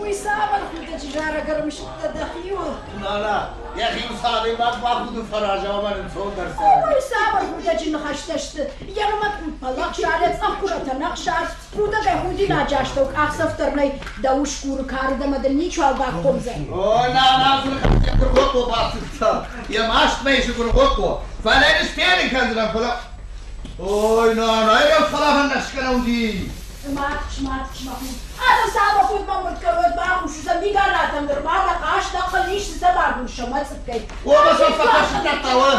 Уый цавӕр худӕджы зарӕг ӕрымысыдтӕ дӕхиуыл? Нана, йӕхиуыл цы адӕймаг бахудын фӕраза, уымӕн ӕнцондӕр цӕрын. Уый цавӕр худӕджы ныхӕстӕ сты? Йӕ нымӕт пӕлӕхсарӕ цъӕх куырӕтӕ нӕхсар, худӕгӕй худинаджы астӕу къахдзӕф дӕр нӕй, дӕ усгуры кары дӕ ӕмӕ дын ничуал бакомдзӕн. О, нана, цы ныхӕстӕ Гуыргъохъо бафтыдта, йӕ мастмӕ исы Гуыргъохъо, фӕлӕ йын сферын кӕндзынӕн, фӕлӕ... Ой, нана, йӕ фӕлӕ нӕ скӕнӕуди. Адӕм цавӕр худмӕ мырд кӕной, бахъусдзӕн мигаратӕм нырма нӕ хъӕстӕ хъыллист сӕ багуссӕ мӕ цъыккӕй. Уомӕ сӕ фӕкӕсын нӕ хъӕуы.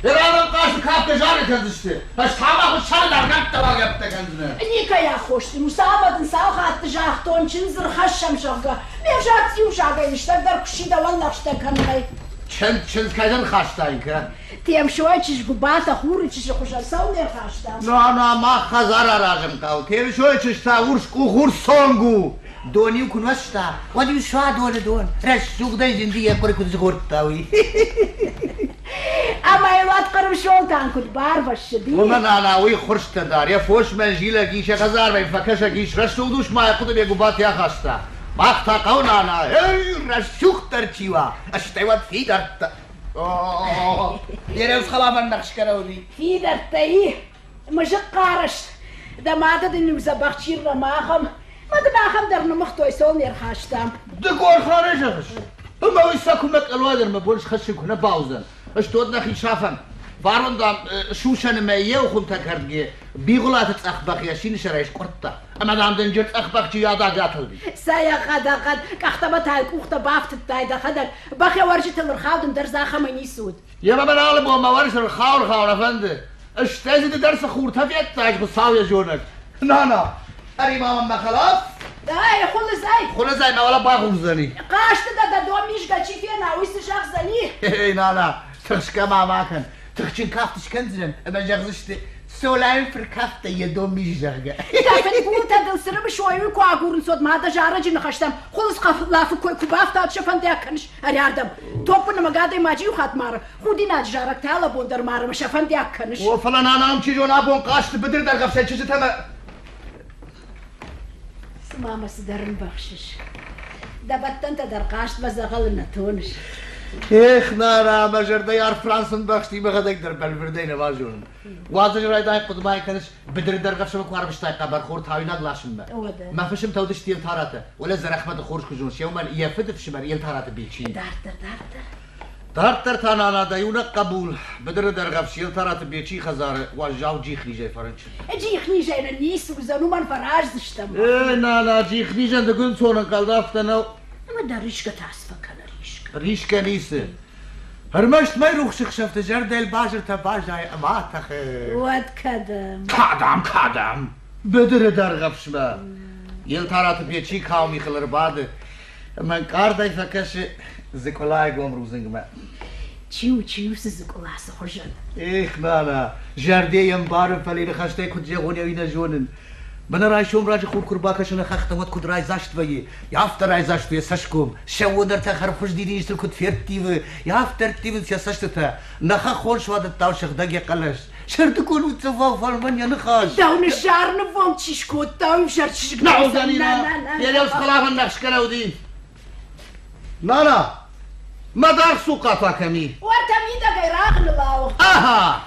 Иранӕн хъазты кафгӕ зарӕг кӕндзысты, ӕз та ма хуыссӕны дӕргъӕвттӕ уагӕппытӕ кӕндзынӕн. Никӕй аххос дын у, цавӕр дын цал хатты загътон, чындз ӕрхӕссӕм, зӕгъгӕ. Ме взаг цъиусагӕй лыстӕгдӕр куы сси дӕуӕн лӕгъстӕ кӕнынӕй. Чындз, чындз кӕй ӕрхастай, кӕ? Темсойы чызг Гуыбатӕ хуры чызджы хуызӕн цӕуылнӕ ӕрхаста? Нана, мах хӕдзар аразын хъӕуы. Темсойы чызг та урс къух, урс цонг у. Дон-иу куы нуӕзта, уӕд-иу суадоны дон рӕсугъдӕй зынди йӕ хъуыры куыд згъордта, уый. Ӕмӕ йыл уӕд Хъырым Солтан куыд барвӕссыди? Уымӕ, нана, уый хуырстӕ дӕр, йӕ фосмӕ зилӕг ис, йӕ хӕдзармӕ фӕкӕсӕг ис, рӕсугъд ус ма йӕ хъуыдымӕ Гуыбаты ахаста. Мах та хъӕуы, нана, эй, рӕсугъддӕр чи уа, стӕй уӕд фидӕрттӕ. Еревс хӕлафӕн нӕхскӕрӕуди. Фидӕрттӕ и, мызыхъхъарӕзт. Дӕ мады дын иу дзӕбӕх чи ррамахӕм, мӕ дын ахӕм дӕр нымыгътой, цол не рхастам. Ды горхарӕй зӕгъыс? Ӕмӕ уый сӕ куы мӕ къӕлуа мӕ бон схӕссын куы нӕ бауыдзӕн. Стод нӕхи сафӕм. Фарон, дам, сусӕны мӕй еу хуымтӕ кӕрдге Бигъуылаты цъӕх бӕх йӕ сины сӕрӕй скъуырдта, ӕмӕ, дам, дынджыр цъӕх бӕх чи адаг атылди. Цӕй ӕгъгъӕд-ӕгъгъӕд, къӕхтӕмӕ та къухтӕ бафтыдтай дӕхӕдӕг, бӕх йӕ уӕрджытыл ӕрхаудын дӕр дзы ахӕмӕй ницы уыд. Йемӕ мӕн алы бон мӕ уӕрджытыл ӕрхау-ӕрхау нӕ фӕнды. Стӕй дзы ды дӕр цы хуртӕ федтай, Хуыцау йӕ зонӕг. Нана, ӕри-ма мӕм мӕ хӕлаф. Ӕй, хуылыдзӕй! Хуылыдзӕй мӕ уӕлӕ бахуздзӕни. Хъазты дӕ дӕ дон мизгӕ чи фена, уый цы зӕгъдзӕни? Эй, нана, тыхсгӕ ма ма кӕн. Тыхджын кафт скӕндзынӕн ӕмӕ зӕгъдзысты, Солӕйы фыркафтӕй йӕ дон миз, зӕгъгӕ. Дӕ фыдгултӕ дыл цы рымысой, уый куы агурынц, уӕд ма дӕ зарӕджы ныхӕстӕм хуылыдз хъӕлӕфы кой куы бафтауд, сӕ фӕндиаг кӕныс ӕрӕрдӕм. Топпы нымӕг адӕймаджы иу хатт мары, худинаджы зарӕг та алӕбон дӕр мары ӕмӕ сӕ фӕндиаг кӕныс. О, фӕлӕ нана ам чи зоны абон хъазты быдыры дӕргъӕвсӕй чызджытӕ ӕмӕ Цыма мӕ цыдӕр ӕмбӕхсыс. Дӕ бӕттӕнтӕ дӕр хъазтмӕ дзӕгъӕлы нӕ тоныс. Эх, нана, мӕ зӕрдӕйы арф Францы ӕмбӕхсти мӕхӕдӕг дӕр бӕлвырдӕй нӕ базонын. Уадзӕджы райдай хъуыдымӕ кӕныс, быдыры дӕргъӕвсӕмӕ куы арвыстай хъӕбӕрхор тауинаг ласынмӕ. Мӕ фысымтӕ уыдысты Елтаратӕ. Уӕлӕ Дзӕрӕхмӕты хорз куы зоныс, уымӕн йӕ фыды фсымӕр Елтараты Бечи. Дарддӕр, дарддӕр. Дарддӕр та нана дӕ иунӕг хъӕбул быдыры дӕргъӕвс Елтараты Бечийы хӕдзары уӕззау джихнизӕй фӕрынчын. Джихнизӕй нын ницы уыдзӕн, уымӕн фӕраздзыстӕм. Э, нана, джихнизӕн ды гуынцон ӕнхъӕл афтӕ нӕу. Ӕмӕ дӕ рисгӕ та цы фӕкӕны, рисгӕ? Рисгӕ ницы. Ӕрмӕст мӕйрухсы хсӕвты зӕрдӕйыл базыртӕ базайы ӕмӕ атӕхы. Уӕд кӕдӕм? Кӕдӕм, кӕдӕм? Быдыры дӕргъӕвсмӕ. Елтараты Бечи каумихыл ӕрбады ӕмӕ ӕнкъардӕй фӕкӕсы Дзыкъуылайы гом рудзынгмӕ. Чи у, чи у цы дзыкъула, цы хуызӕн? Эх, нана, зӕрдӕ йӕ мбары, фӕлӕ ныхӕстӕй куыд зӕгъон, уый нӕ зонын. Мӕнӕ райсом раджы хур куы рбакӕсы нӕ хӕхтӕм, уӕд куыд райдзаст вӕййы, афтӕ райдзаст у йӕ цӕсгом, сӕууон ӕртӕ хӕрхуыз дидинджытыл куыд ферттивы, афтӕ ӕрттивынц йӕ цӕстытӕ, нӕ хӕххон суадӕттау сыгъдӕг йӕ хъӕлӕс, сӕрдыгон уддзӕфау фӕлмӕн йӕ ныхас. Дӕу ныззарныввонг чи скодта, уый взӕр чызг нӕ уыдзӕни, нӕ, йӕ лӕвз нӕхсгӕ уыди. Нана, мӕ даргъ цухъа та кӕм и? Уӕртӕ мидӕгӕй рагъныл ауыгъд. Аха!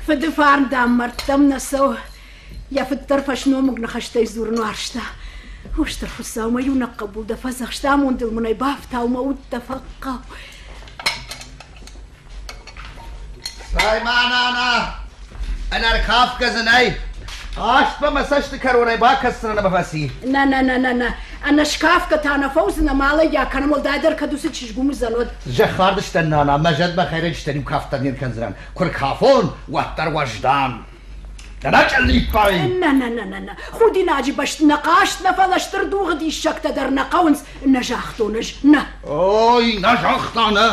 Фыды фарн, дам, мӕрдтӕм нӕ цӕуы. Йӕ фыд дӕр фӕсномыг ныхӕстӕй дзурын уарзта. О, стыр Хуыцау, мӕ иунӕг хъӕбул дӕ фӕдзӕхст амондыл мын ӕй бафтау, мӕ уд дӕ фӕхъхъау. Цӕй-ма, нана, ӕнӕрхафгӕ дзы нӕй. Хъазтмӕ мӕ цӕсты кӕронӕй бакӕсдзынӕн ӕмӕ фӕци. Нӕ, нӕ, нӕ, нӕ, нӕ. Ӕнӕскафгӕ та нӕ фӕуыдзынӕ, малаййа кӕнӕм, уӕлдайдӕр кӕд уыцы чызг уым уыдзӕн, уӕд. Зӕххардыстӕн, нана, мӕ зӕдмӕ хӕйрӕджытӕн иу кафт дӕр не ркӕндзынӕн. Куы ркафон, уӕддӕр уӕздан. Нӕ чъыллиппай! Нӕ, нӕ, нӕ, нӕ, нӕ. Худинаджы бӕсты нӕ хъазт нӕ, фӕлӕ стыр дугъы диссӕгтӕ дӕр нӕ хъӕуынц, нӕ загътон ӕз, нӕ. Ой, нӕ загъта, нӕ.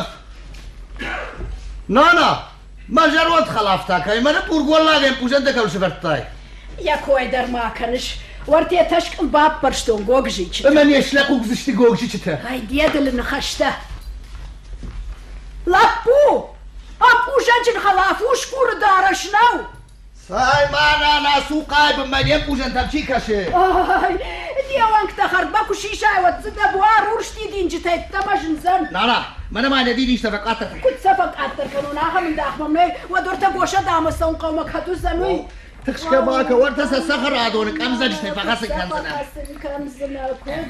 Нана, мӕ зӕронд хӕлафтӕ кӕй мӕнӕ бурголлагӕн пъузӕнтӕ кӕм сӕвӕрдтай? Йӕ кой дӕр ма кӕныс. Уӕртӕ тӕскъыл баппӕрстон гогызичытӕ. Ӕмӕ не слӕхъугдзысты гогызичытӕ. Ай, де дылы ныхӕстӕ. Лӕппу! Ӕфсӕнджын хӕлаф усгуры дарӕс нӕу. Цӕй, мӕнӕ нӕ цухъайы бынмӕ не мпъузӕнтӕм чи кӕсы? Ай, де уӕнгтӕ хӕрдмӕ куы сисай, уӕд дзы дӕ буар урс дидинджытӕ йеддӕмӕ зындзӕн. Нана, мӕнӕ ма нӕ дидинджытӕ фӕкъаддӕр кӕн. Куыд сӕ фӕкъаддӕр кӕнон, ахӕм ӕндах мӕм нӕй, уӕд ӕртӕ госӕдамӕ цӕуын хъӕумӕ кӕд уыдзӕн, уый. Тыхсгӕ ма кӕ, уӕртӕ сӕ цӕхӕрадоны къӕмдзӕджытӕй фӕхӕцын кӕндзынӕ. Фӕхӕцын кӕндзынӕ, куыд,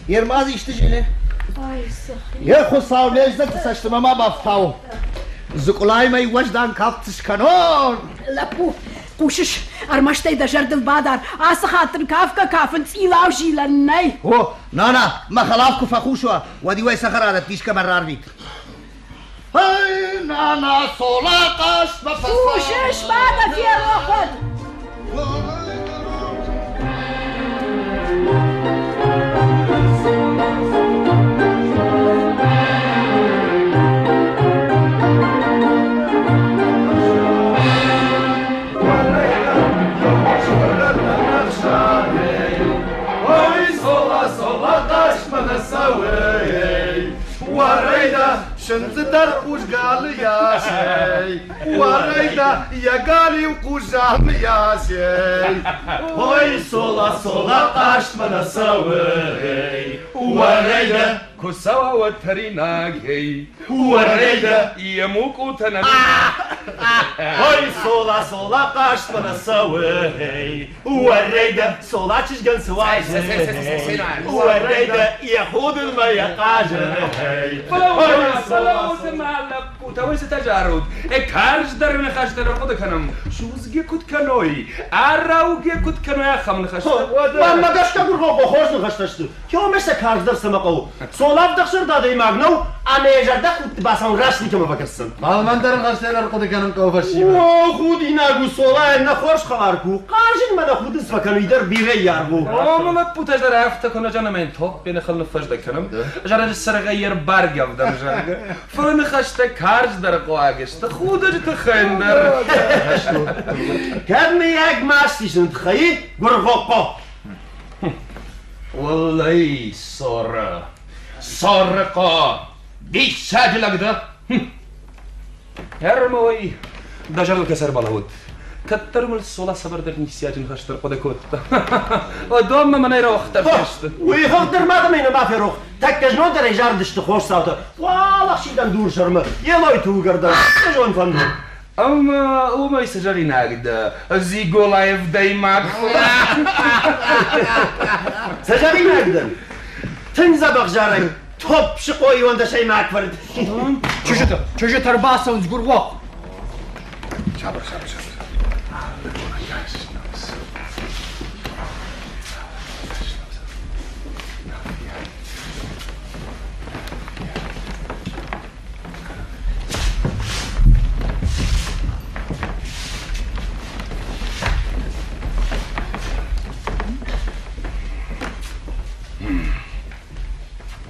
Ермаз исты зилы? Йе Хуыцау, ме знӕгты цӕстмӕ ма бафтау. Дзыкъулайы мӕ уӕздан кафт скӕнон! Лӕппу, хъусыс, ӕрмӕст ӕй дӕ зӕрдыл бадар, ацы хатт ын кафгӕ-кафын цъилау зилӕн нӕй. О, нана, мӕ хӕлаф куы фӕхус уа, уӕд-иу ӕй цӕхӕрадӕтты искӕмӕн рарвит. Эй, нана, сола хъазтмӕ Хъусыс, ма дӕ ферох уӕд! Ой, сола, сола, хъазтмӕ нӕ цӕуы, Уӕрӕйдӕ, чындзы дӕр хъусгалы йасӕй, Уӕрӕйдӕ, йӕ галиу хъузаны йасӕй. Ой, сола, сола, хъазтмӕ нӕ цӕуы, Уӕрӕйдӕ, куы цӕуа, уӕд тӕринагӕй. Уӕрӕйдӕ, йӕ мукъутӕ нӕ Ой, сола, сола, хъазтмӕ нӕ цӕуы, Уӕрӕйдӕ, сола чызгӕн цы уарзы, Уӕрӕйдӕ, йӕ худынмӕ йӕ хъазы. Фӕлӕуут ма, лӕппутӕ, уый цытӕ зарут? Карздӕр ныхӕстӕ ӕрхъуыды кӕнӕм. Судзгӕ куыд кӕной, араугӕ куыд кӕной, ахӕм ныхӕстӕ. Мӕнмӕ гӕсгӕ Гуыргъохъо хорз ныхӕстӕ сты. Кӕмӕ сӕ карздӕр цӕмӕ хъӕуы? Солавдӕхсӕрд адӕймаг нӕу, ӕмӕ йӕ зӕрдӕхудты бацӕуын раст никӕмӕ фӕкӕсдзӕн. Фӕлмӕндӕр ныхӕстӕ ӕрхъуыды кӕнын хъӕуы фӕсивӕд. О, худинаг у Солайӕн нӕ хорз хӕлар ку. Хъазынмӕ нӕ худынц фӕкӕны, уый дӕр бирӕ йаргъ у. О, мӕ лӕппутӕ дӕр афтӕ куы нӕ зонӕм, топпы ныхыл ныффӕздӕг кӕнӕм, зарӕджы сӕргъӕй йе рбаргӕвдӕм, зӕгъгӕ. Фӕлӕ ныхӕстӕ карздӕр хъуаг сты, худӕджы тыххӕй ӕндӕр. Кӕд мыййаг маст исын тыххӕй, Гуыргъохъо? Уӕллӕй, Сора, Сорыхъо, диссаджы лӕг дӕ! Ӕрмой, дӕ зӕрдыл кӕцы ӕрбалӕууыд? Кӕддӕр мыл Сола цавӕрдӕр ниссиаджы ныхӕстӕ ӕрхъуыды кодта. Донмӕ мӕнӕй рохдӕр фесты. Уый хыгъд дӕр ма дӕм нӕма ферох. Тӕккӕ знон дӕр ӕй зарыдысты хосдзаутӕ. Уӕлӕхсидӕн дур сӕрмӕ, Елой тугӕрдӕн, зон фӕндыр. Ӕмӕ уымӕй цы зӕгъинаг дӕ, Зиголаев дӕймаг? Цы зӕгъинаг дӕн? Тынг дзӕбӕх зарӕг топ сыкъойы уӕндӕсӕймаг фырт. Чызджытӕ, чызджытӕ ӕрбацӕуынц Гуыргъохъ. Сабыр, сабыр, сабыр.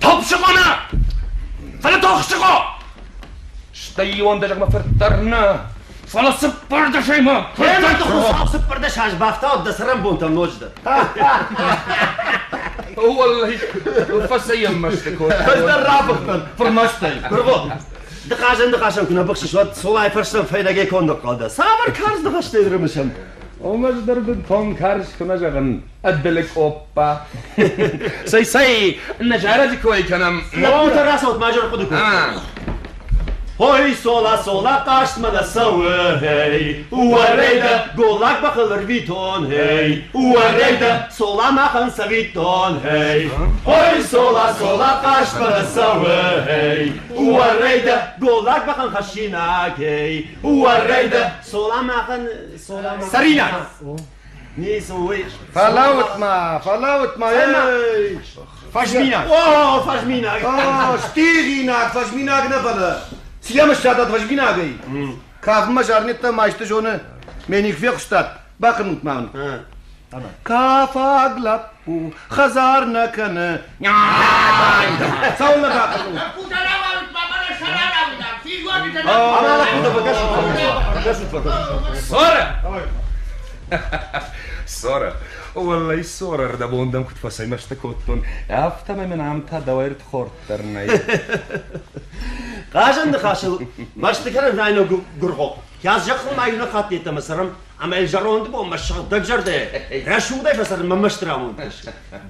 Топсыхъо нӕ, фӕлӕ Тохсыхъо! Стӕй иуӕндӕсӕгмӕ фырт дӕр нӕ, фӕлӕ цыппӕрдӕсӕймӕ! Ӕмӕ Хуыцау 14 аз бафтауд дӕ цӕрӕнбонтӕм ноджыдӕр. Уӕллӕй, фӕцӕйӕм мӕсты кодта. Ӕз дӕр рафыхтӕн фырмӕстӕй. Гуыргъо, дыхъазӕн ныхасӕн куы нӕ быхсыс, уӕд Солайы фӕрстӕм фӕйнӕгӕй конд ныхъхъал дӕ. Цавӕр карз ныхӕстӕ ӕрымысӕм? Омӕ ӕз дӕр бынтон карз куы нӕ зӕгъын, ӕдылы къоппа. Цӕй, цӕй, нӕ зарӕджы кой кӕнӕм. Лӕппутӕ рацӕут, ма ӕрхъуыды кодтой. Ой, сола, сола, хъазтмӕ нӕ цӕуы, гъей! Уӕрӕйдӕ, голлаг бӕхыл ӕрвитон, гъей! Уӕрӕйдӕ, сола махӕн цӕвиттон, гъей! Ой, сола, сола, хъазтмӕ нӕ цӕуы, гъей! Уӕрӕйдӕ, голлаг бӕхӕн хӕссинаг, гъей! Уӕрӕйдӕ, сола махӕн, сола махӕн... Цӕринаг! Ницы уый. Фӕлӕуут-ма, фӕлӕуут-ма, ей! Фӕзминаг. О, фӕзминаг. О, стигъинаг, фӕзминаг нӕ фӕлӕ. Цы йӕм ссардат фӕзминагӕй? Кафынмӕ зарнеттӕ ма исты зоны? Ме них фехъуыстат? Бакӕнут ма мын. Кафаг лӕппу хӕдзар нӕ кӕны. Цӕуылнӕ бакӕнут? Ама лӕппутӕ фӕкӕсут, фӕкӕсут, фӕкӕсут. Сора! Сора, уӕллӕй, Сора, ӕрдӕбон дӕм куыд фӕцӕймӕсты кодтон, афтӕмӕй мын ам та дӕуӕй ӕрдхорд дӕр нӕй. Хъазӕн ныхасыл мӕсты кӕнын райног Гуыргъохъ. Кӕд зӕххыл ма иунӕг хатт йеддӕмӕ цӕрӕм, ӕмӕ йыл зӕронды бонмӕ сыгъдӕгзӕрдӕ рӕсугъдӕй фӕцӕрын мӕ мӕсты рамонд.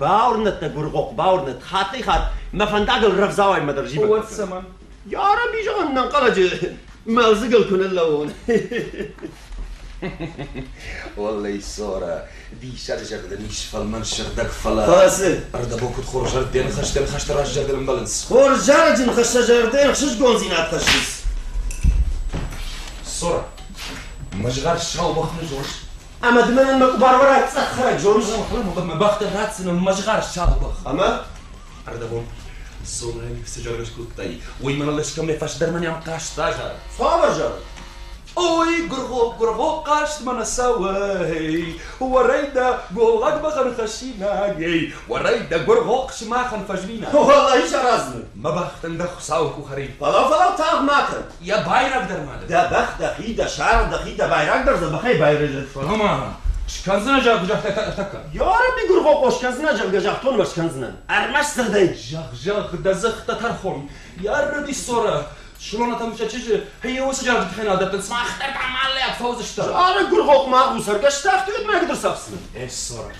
Бауырнӕд дӕ, Гуыргъохъ, бауырнӕд, хаттӕй-хатт мӕ фӕндагыл рӕвдзауӕй дӕр зивӕг. Уӕд цӕмӕн? Йарӕби, зӕгъын, ӕнӕнхъӕлӕджы мӕлдзыгыл куы ныллӕууон. Уӕллӕй, Сора, диссаджы зӕгъдӕн ис фӕлмӕн сыгъдӕг, фӕлӕ... Фӕлӕ цы? Ӕрдӕбон куыд хорз зӕрдӕ ныхӕстӕ ныхӕстӕ раззӕрдыл ӕмбӕлынц. Хорз зарӕджы ныхӕстӕ зӕрдӕйӕн ӕхсызгондзинад хӕссынц. Сора, мӕ згъӕр сау бӕх нӕ зоныс? Ӕмӕ ды мӕнӕн мӕ къуыбарвӕрӕг цъӕх хӕрӕг зоныс? Мӕ бӕхтӕ ратдзынӕн, мӕ згъӕр сау бӕх. Ӕмӕ? Ӕрдӕбон Солӕй цы зарӕг скодтай, уый мӕнӕ лӕскӕмӕ фӕстӕдӕр мӕнӕ ам хъаст азар. Цавӕр зарӕг? Ой, гуыргъохъ, гуыргъохъ хъазтмӕ нӕ цӕуы, уӕрӕйдӕ, голлаг бӕхӕн хӕссинаг, ей, уӕрӕйдӕ, гуыргъохъ сымахӕн фӕзминаг. Уӕллӕй сараздзынӕн. Мӕ бӕхтӕн дӕ Хуыцауы къухӕй. Фӕлӕу, фӕлӕу, тагъд ма кӕн. Йӕ байраг дӕр ма дӕ. Дӕ бӕх дӕхи, дӕ саргъ дӕхи, дӕ байраг дӕр дзӕбӕхӕй байрӕзӕд. Фӕлӕ ма скӕндзынӕ, зӕгъ, загъта ӕртӕккӕ. Йарӕби, гуыргъохъо, скӕндзынӕ, зӕгъгӕ, загътон ӕмӕ скӕндзынӕн. Ӕрмӕст дзырдӕй. Зӕгъ, зӕгъ, дӕ дзых дӕ тӕрхон. Йарӕби, Сора, Слонатӕм сӕ чызджы уыцы зарджыты хӕнал дӕттынц, мах дӕр та мӕлӕт фӕуыдзыстӕм. Зарӕг гуыргъохъ ма у, цӕргӕстӕ ӕфтыд мӕ гыдыр сӕфдзынӕн. Э, Сора,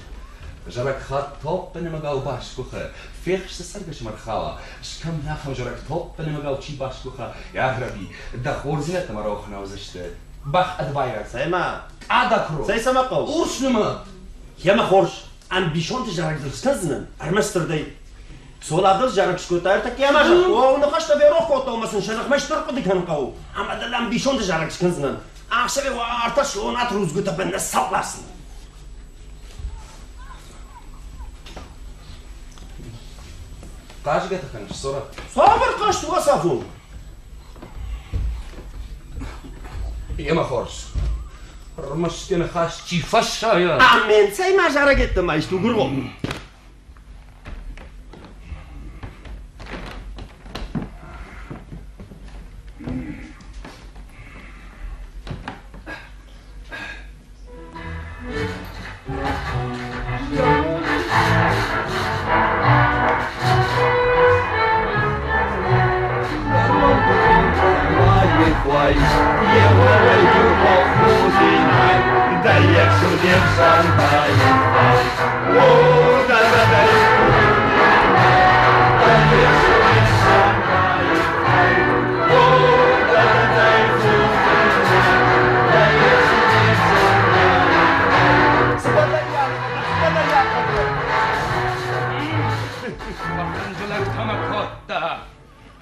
зарӕг хатт топпы нымӕгау басгуыхы, фехсы цӕргӕсмӕ рхауа, скӕм ахӕм зарӕг топпы нымӕгау чи басгуыха, йарӕби, дӕ хорздзинӕдтӕ мӕ рох нӕ уыдзысты. Бӕх ӕд байраг. Цӕй-ма? Къада куырой. Цӕй цӕмӕ хъӕуы? Урс нымӕт. Йемӕ хорз, ӕмбисонды зарӕг дыл скӕндзынӕн, ӕрмӕстдӕр Цоладыл зарӕг скодта ӕртӕккӕ ӕмӕ загъта, о, ныхӕстӕ ферох кодта, ӕмӕ сын сӕ ныхмӕ стыр хъуыды кӕнын хъӕуы. Ӕмӕ дыл ӕмбисонды зарӕг скӕндзынӕн. Ӕхсӕвы уартӕ слонат рудзгуытӕ бын ныссӕлласын. Хъазгӕ та кӕныс, Сора? Цавӕр хъазт у ацафон? Емӕ хорз. Ӕрмӕст йӕ ныхас чи фӕсайа. Амен, цӕй ма зарӕг йеддӕмӕ исты у гуыргъохъ.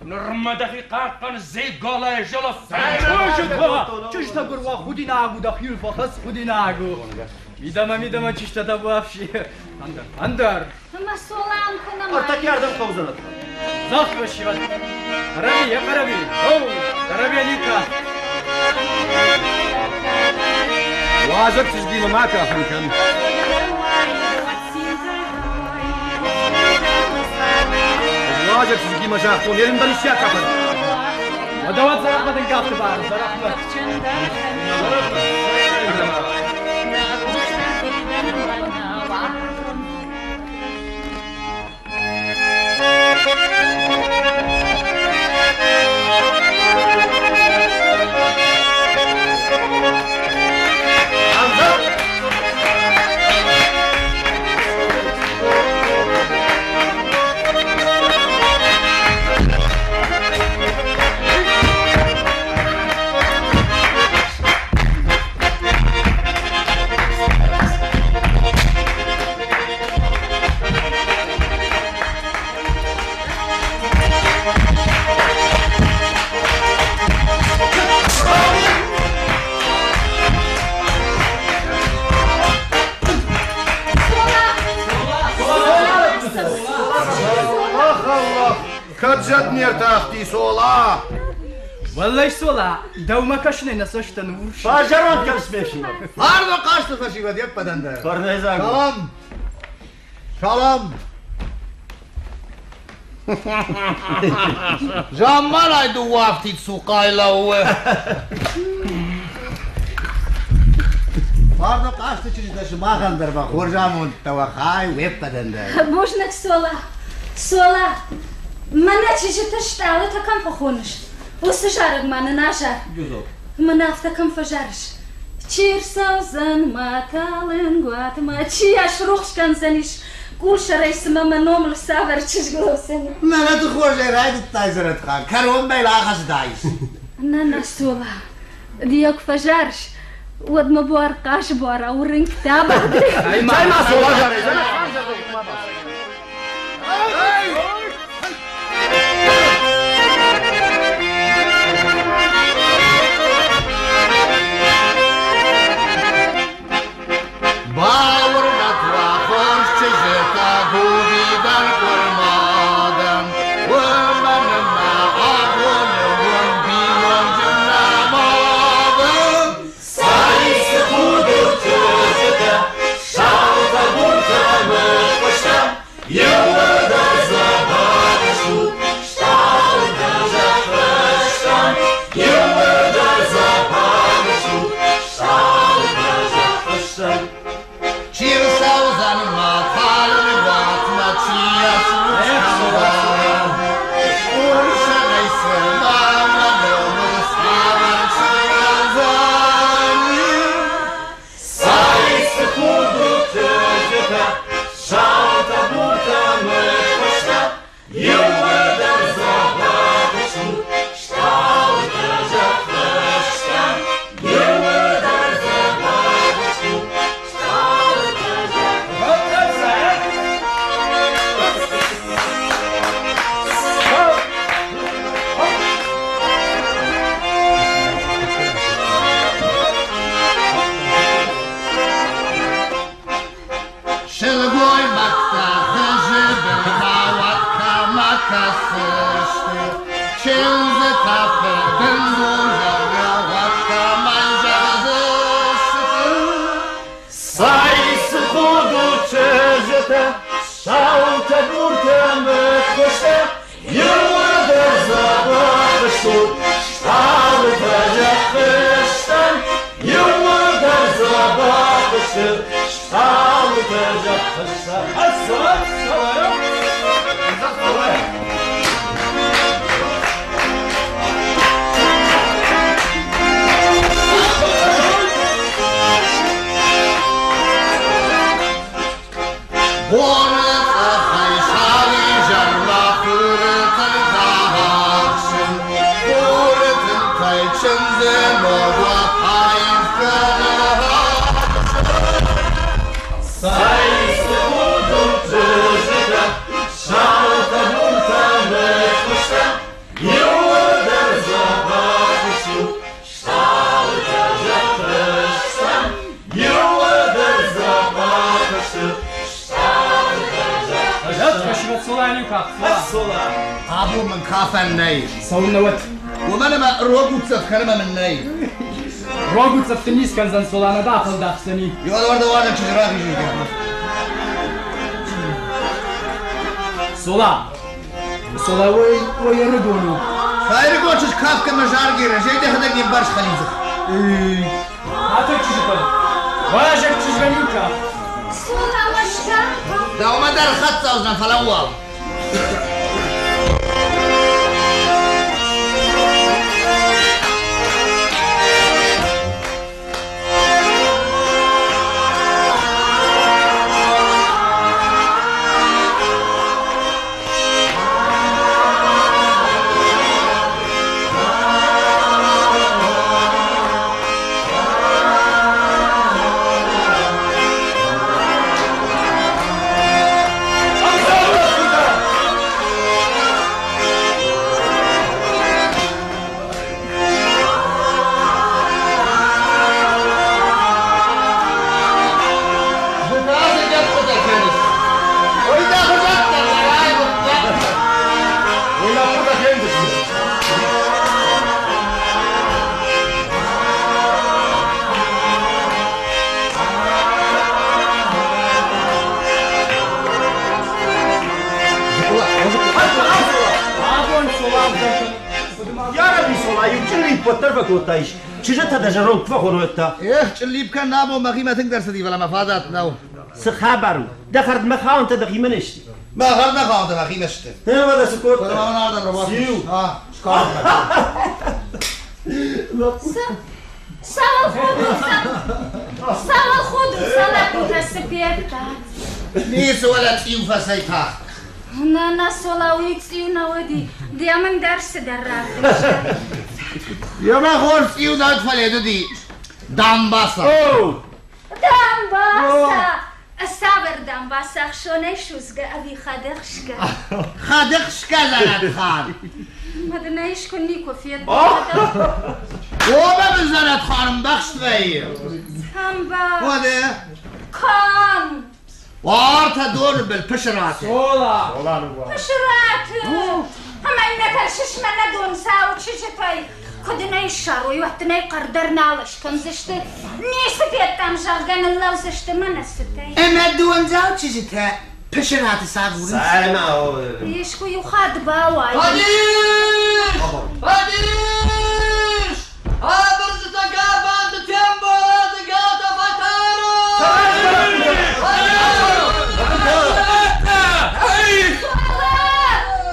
Нырмӕ дӕхи хъахъхъӕн Зеголайы зӕлӕф. Чызджытӕ гуыргъуа худинаг у, дӕхиуыл фӕхӕц худинаг у. Мидӕмӕ, мидӕмӕ чызджытӕ табуафси. Ӕндӕр, ӕндӕр. Ӕмӕ Солан куы нӕма. Ӕртӕккӕ ардӕм хъӕудзӕн. Зӕгъ, фӕсивӕд. Караби, йӕ Караби. Оу, Караби Аника. Уазӕг чызгимӕ ма кафын кӕн. Уазӕг чызгимӕ загътон, йе мбал исчи акафӕд. Уӕдӕ уӕд Зарахмӕт ын кафты бар, Зарахмӕт. Кӕд зӕд не ртахти, Сола? Уӕллӕй, Сола, дӕумӕ кӕсынӕй нӕ цӕстӕн урс. Базӕронд кӕныс ме фсымӕр. Фарны хъазты фӕсивӕд йе ппӕтӕн дӕр. Фӕрнӕйдзаг. Салам! Салам! Замманай дыууӕ афтид цухъайы лӕууы. Фарны хъазты чызджытӕ сымахӕн дӕр мӕ хорз амондтӕ уӕ хай уе ппӕтӕн дӕр. Бузныг, Цола. Цола, мӕнӕ чызджыты стъалытӕ кӕм фӕхоныс, уыцы зарӕг ма нын азар. Мӕнӕ афтӕ кӕм фӕзарыс. Чи рцӕудзӕн мӕ талынг уатмӕ, чи йӕ срухс кӕндзӕнис, къулсӕрӕй цымӕ мӕ номыл цавӕр чызг лӕудзӕни? Мӕлӕты хорзӕй райдыдтай, Зӕрӕтхан, кӕронмӕ йыл ахӕцыдаис. Нӕ, нӕ, Цола, ды куы фӕзарыс, уӕд мӕ буар хъазы буарау рынгтӕ бады. Цӕй ма Цола зарӕй, Бауырнӕд уӕ хорз чызджытӕ, губи дӕр къуырма дӕн, уымӕн ӕмӕ абоны онг бинонджын нӕма дӕн. Цӕй цы худыл чызджытӕ, саутӕ, буртӕ, мыдхъустӕ, иууылдӕр дзӕбӕх стут, стъалытӕ зӕххы стӕм. Иууылдӕр дзӕбӕх стут, стъалытӕ зӕххы стӕм. Чи рцӕудзӕн мӕ талынг уатмӕ, чи йӕ срухс кӕндзӕн? Урсӕрӕй цымӕ мӕ номыл цавӕр чызг кӕндзӕни? Цӕй цы худыл чызджытӕ, саутӕ, буртӕ, мыдхъустӕ, иууылдӕр дзӕбӕх стут, стъалытӕ зӕххы стӕм. Иууылдӕр дзӕбӕх стут, стъалытӕ зӕххы Сылгоймӕгтӕ хызы бынмӕ уӕд кӕмӕ кӕсысты, чындзытӕ фыдбылызӕн уӕд кӕмӕн зӕгъдзысты? Цӕй цы худыл чызджытӕ, саутӕ, буртӕ, мыдхъустӕ, иууылдӕр дзӕбӕх стут, стъалытӕ зӕххы стӕм. Иууылдӕр дзӕбӕх сты, стъалытӕ зӕххы стӕм. Боны цъӕхӕй сауизӕрмӕ хуры тынтӕ ӕхсын, хуры тынтӕй чындзы ног уат аив кӕны. Цӕй цы худыл чызджытӕ, саутӕ, буртӕ, мыдхъустӕ, иууылдӕр дзӕбӕх стут, стъалытӕ зӕххы стӕм. Иууылдӕр дзӕбӕх сты, стъалытӕ зӕххы Лӕт стӕм. фӕсивӕд Цолайӕн иу кафт, Цола. Цола. Абон мын кафӕн нӕй. Цӕуылнӕ уӕд? Уымӕн ӕмӕ рог уддзӕф кӕны мӕ мын нӕй. Рог уддзӕф дын низ кӕндзӕн, Цола, нӕ дӕ афӕлдахдзӕни. Иуӕлвӕрдӕ чызг рахизын. Цола! Цола, ой, ой, ӕрыгон у. Ӕрыгон чызг кафгӕ мӕ заргӕ разӕй дӕхӕдӕг не мбарс хӕлиудзых. Хатыр чызджытӕн. Уазӕг чызгӕн иу кафт. Цола, мӕстӕ. Дӕумӕ дӕр хӕццӕ уыдзынӕн, фӕлӕууал. уӕддӕр фӕкодтаис. Чызджытӕ дӕ зӕронд куы фӕхоной та. Эх, чъыллипп кӕн абон мӕхимӕ тынгдӕр цыди, фӕлӕ мӕ фадат нӕу. Цы хабар у? Дӕ хӕрдмӕ хауынтӕ дӕхимӕ не сты? Мӕ хӕрдмӕ хауынтӕ мӕхимӕ сты. Уӕдӕ цы кодта? Фӕлӕ мӕ ардӕм рабацыд. Циу? Цӕуыл худут, цӕуыл худут, сӕ лӕппутӕ цы федтат? Ницы уӕлӕ цъиу фӕцӕйтахт. Нӕ, нӕ, Сола, уый цъиу нӕ уыди. Ды мын дӕр цыдӕр равдыста. Ёмӕ хорз цъиу над фӕледыди. Дамбаца. Дамбаца! Цавӕр дамбаца ӕхсонӕй судзгӕ ӕви хӕдӕхсгӕ? Хӕдӕхсгӕ Зӕрӕтхан! Мадына искуы никуы федтон. Омӕ мын Зӕрӕтхан ӕмбӕхст вӕййы. Ӕмбӕхст? Уӕдӕ? Кӕм? Уартӕ доны был пысыраты. Сола! Пысыраты! Ӕмӕ иннӕтӕ сысмӕ нӕ дондзау чызджытӕй куыд нӕ ссарой, уӕд дын ӕй хъӕр дӕр нал скӕндзысты. Ницы федтам, зӕгъгӕ, ныллӕудзысты мӕнӕ цытӕй. Ӕмӕ дондзау чызджытӕ пысыраты цы агурынц? Цӕмӕ? Искуы иу хатт бауай. Фӕдис! Фӕдис! Абырджытӕ Габанты Темболаты галтӕ фӕтӕры!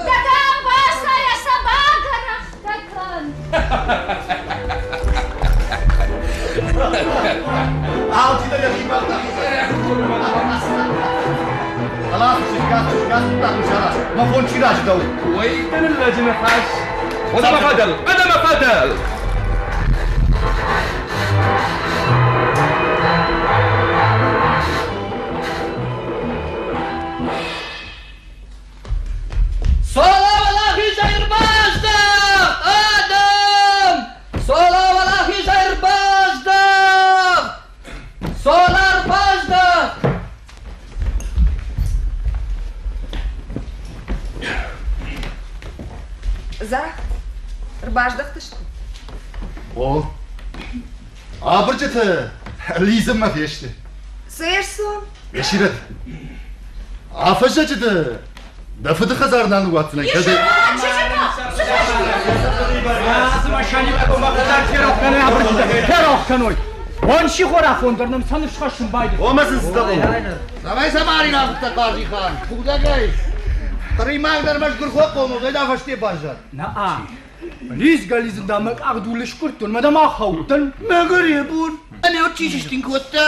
Дӕ дамбацайӕ сӕ багӕрӕхтӕ кӕн! Алчидӕр йӕхи Мӕ фон чи раздӕу? Уый дын лӕджы ныхас. Адӕмы фӕдыл! Адӕмы фӕдыл! Сола уӕлахизӕй ӕрбаздӕхт, адӕм! Сола уӕлахизӕй ӕрбаздӕхт! Сола ӕрбаздӕхт! Зӕгъ, ӕрбаздӕхтысты? О, абырджытӕ лидзынмӕ фесты. Цы ӕрцон? Бесирӕт, афӕззӕджы дӕ дӕ фыды хӕдзар нал ныууадздзынӕн, кӕд Ферох кӕной! Бон сихорафон дӕр нӕм сӕ ныфс хӕссын байдыдта. Омӕ сын цы дӕ Цӕмӕй сӕ марин афтӕ Хъазихан? Худӕгӕй. Хъримаг дӕр мӕсгуырхо хъомыл, дӕ фӕсте баззад. На-а. Лизгӕ-лизын дӕ мӕ къахдулы скъуырдтон, мӕ дӕм ахаудтӕн. Мӕгуыр йӕ бон. Ӕнӕ чи сыстин кодта?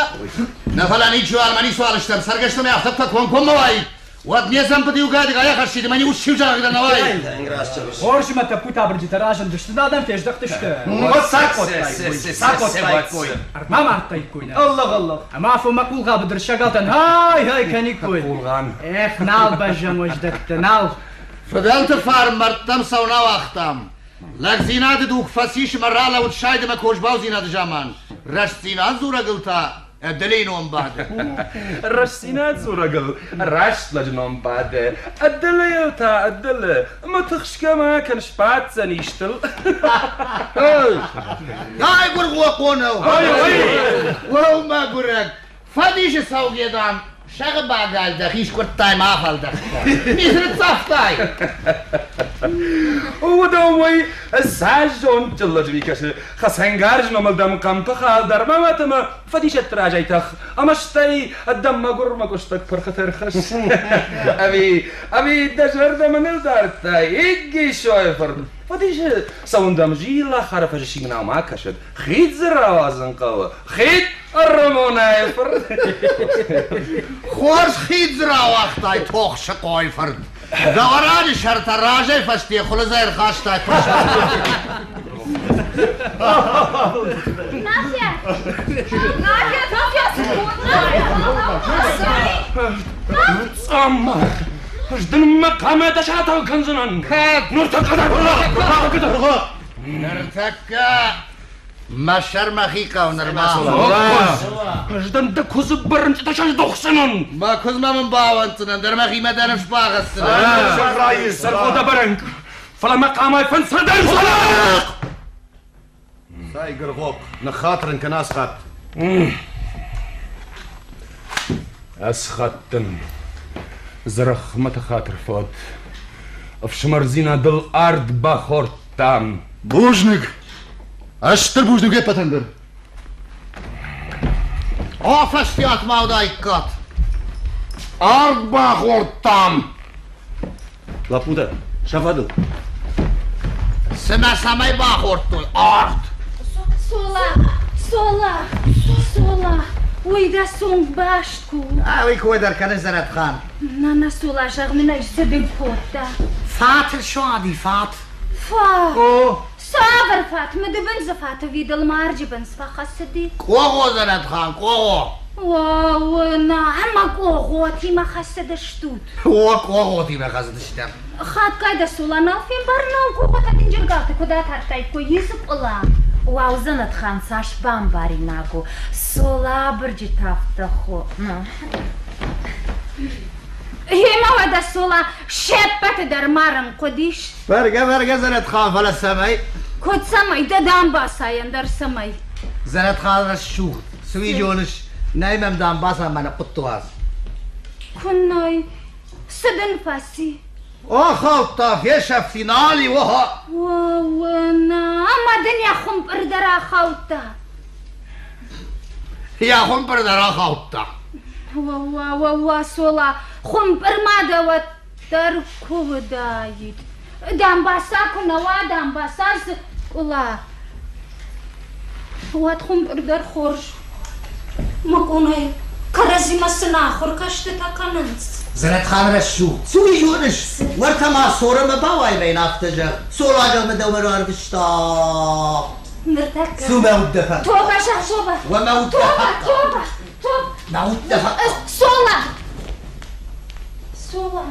Нӕ фӕлӕ ничиуал мӕ ницуал стӕм, цӕргӕстӕм афтӕ комкоммӕ уаид. Уӕд не дзӕмбыд иугӕдыг ӕхӕссид ӕмӕ иу сиузагъд дӕр нӕ уаид. Хорз мӕ тӕппут абырджытӕ разындысты, адӕм фездӕхтысты. Сакодтаиккой. Ӕрмӕ мардтаиккой нӕ. Ӕллӕх, ӕллӕх. Ӕмӕ афонмӕ хъулгъа быдыр сӕгалтӕн хай-хай кӕниккой. Хъулгъан. Эх, нал бӕззӕм уӕздӕттӕ, нал. Фыдӕлты фарн мӕрдтӕм цӕуын ауагътам. Лӕгдзинады дуг фӕцис ӕмӕ ралӕуыд сайды ӕмӕ козбаудзинады заман. Рӕстдзинад дзурӕгыл та ӕдылейы ном бады. Рӕстдзинад дзурӕгыл раст лӕджы ном бады. Ӕдылейыл та ӕдылы. Ӕмӕ тыхсгӕ ма кӕн, сбаддзӕн истыл. Ай гуыргъохъонау! Уӕу, мӕгуырӕг! Фӕдисы цӕугӕ, дам, сӕгъы багал дӕхи скъуырдтай ма афӕлдӕхтӕ. Ницы ныццавтай! Уыдон уый цас зондджын лӕджы ми кӕсы, хӕцӕнгарз номыл дӕм хъӕмпы хал дӕр ма мӕт ӕмӕ фӕдисӕтты разӕй тӕх, ӕмӕ стӕй дӕм мӕгуырмӕ къуыстӕг пырхытӕ рхӕсс. Ӕви, ӕви дӕ зӕрдӕмӕ нылдардтай, Иггисойы фырт, фӕдисы цӕуын дӕм зилахары фӕзысимынау ма кӕсӕд, хид дзы рауадзын хъӕуы, хид Ӕрмонайы фырт. Хорз хид дзы рауагътай, Тохсыхъойы фырт. Гавараны сӕртӕ разӕй фӕсте хуылыдзӕй ӕрхастай. Нафиа! Нафиа, Нафиа, цы Цъаммар! Ӕз дын мӕ хъамӕ дӕ сатал кӕндзынӕн! Кӕд? Ныртӕккӕ дӕр! Ныртӕккӕ Мӕ сӕр мӕхи хъӕуы нырма. Ӕз дӕн дӕ куыдзы бӕрнчъытӕ сӕздохдзынӕн. Мӕ куыдзмӕ мын бауӕнддзынӕн, дӕр мӕхимӕ дӕр ныфс багъӕцдзынӕн. Сӕрхъуыды бӕрӕнг, фӕлӕ мӕ къамӕй фӕнцадӕн Цай, Гыргъохъ, ныххатыр ын кӕн асхатт. Асхатт дын Зӕрӕхмӕты хатыр фод. Ӕфсымӕрдзинадыл ард бахордтам. Бузныг! Стыр бузныг уе ппӕтӕн дӕр. Афӕстиат ма уыдаиккат. Ард бахордтам. Лӕппутӕ, сӕ фӕдыл. Цымӕ цӕмӕй бахордтой ард? Цола, Цола, Цола, уый дӕ цонг баст куы у. Ӕви кой дӕр кӕны Зӕрӕтхан. Нана Цола, зӕгъ мын ӕй, цы дын кодта? Фат суади, фат. Фат? О. Цавӕр фат? Мыдыбындзы фат ӕви дӕлмарджы бындз фӕхӕцыди? Къогъо, Зӕрӕтхан, къогъо. Уӕ, ӕмӕ къогъотимӕ хӕцыдыстут? О, къогъотимӕ хӕцыдыстӕм. Хатгай дӕ Цола нал фембары, нал къогъотӕ дынджыр галты куыд атардтаиккой, исы къуыла. Уау, Дзӕнӕтхан цас бамбаринаг у, Цола абырджыты афтӕ хоны. Гъемӕ уӕдӕ Цола се ппӕты дӕр марын хъуыдис. Бӕргӕ, бӕргӕ, Дзӕнӕтхан, фӕлӕ цӕмӕй? Куыд цӕмӕй? Дӕ дамбацайӕн дӕр цӕмӕй? Дзӕнӕтхан рӕсугъд, цы уый зоныс, нӕй мӕм дамбаца мӕнӕ хъуыдты уадз. Куыннӕй? Цы дын фӕци? Ахаудта, фесӕфти, нал и, охо! Уӕ-уӕ-на, ӕмӕ дын йӕ хуымпъыр дӕр ахаудта. Йӕ хуымпъыр дӕр ахаудта. Уӕ-уӕ-уӕ, Цола, хуымпъыр ма дӕ уӕддӕр куы уыдаид. Дамбаца куы нӕ уа, дамбаца дзы къула. Уӕд хуымпъыр дӕр хорз. Мӕ къонайы кӕрӕдзимӕ цы нахуыр кӕстытӕ кӕнынц. Дзӕнӕтхан рӕсугъд, цы уый зоныс? Уӕртӕ ма Цорӕмӕ бауай мӕ йын афтӕ зӕгъ. Цоладжы мӕ дӕумӕ рарвыста. Ныртӕккӕ. Цу мӕ уд дӕ фӕхъхъау. Тобӕ, зӕгъ, тобӕ. Уӕ мӕ уд дӕ Тобӕ, фӕхъхъау. тобӕ, тобӕ. Мӕ уд дӕ фӕхъхъау. Цола! Цола.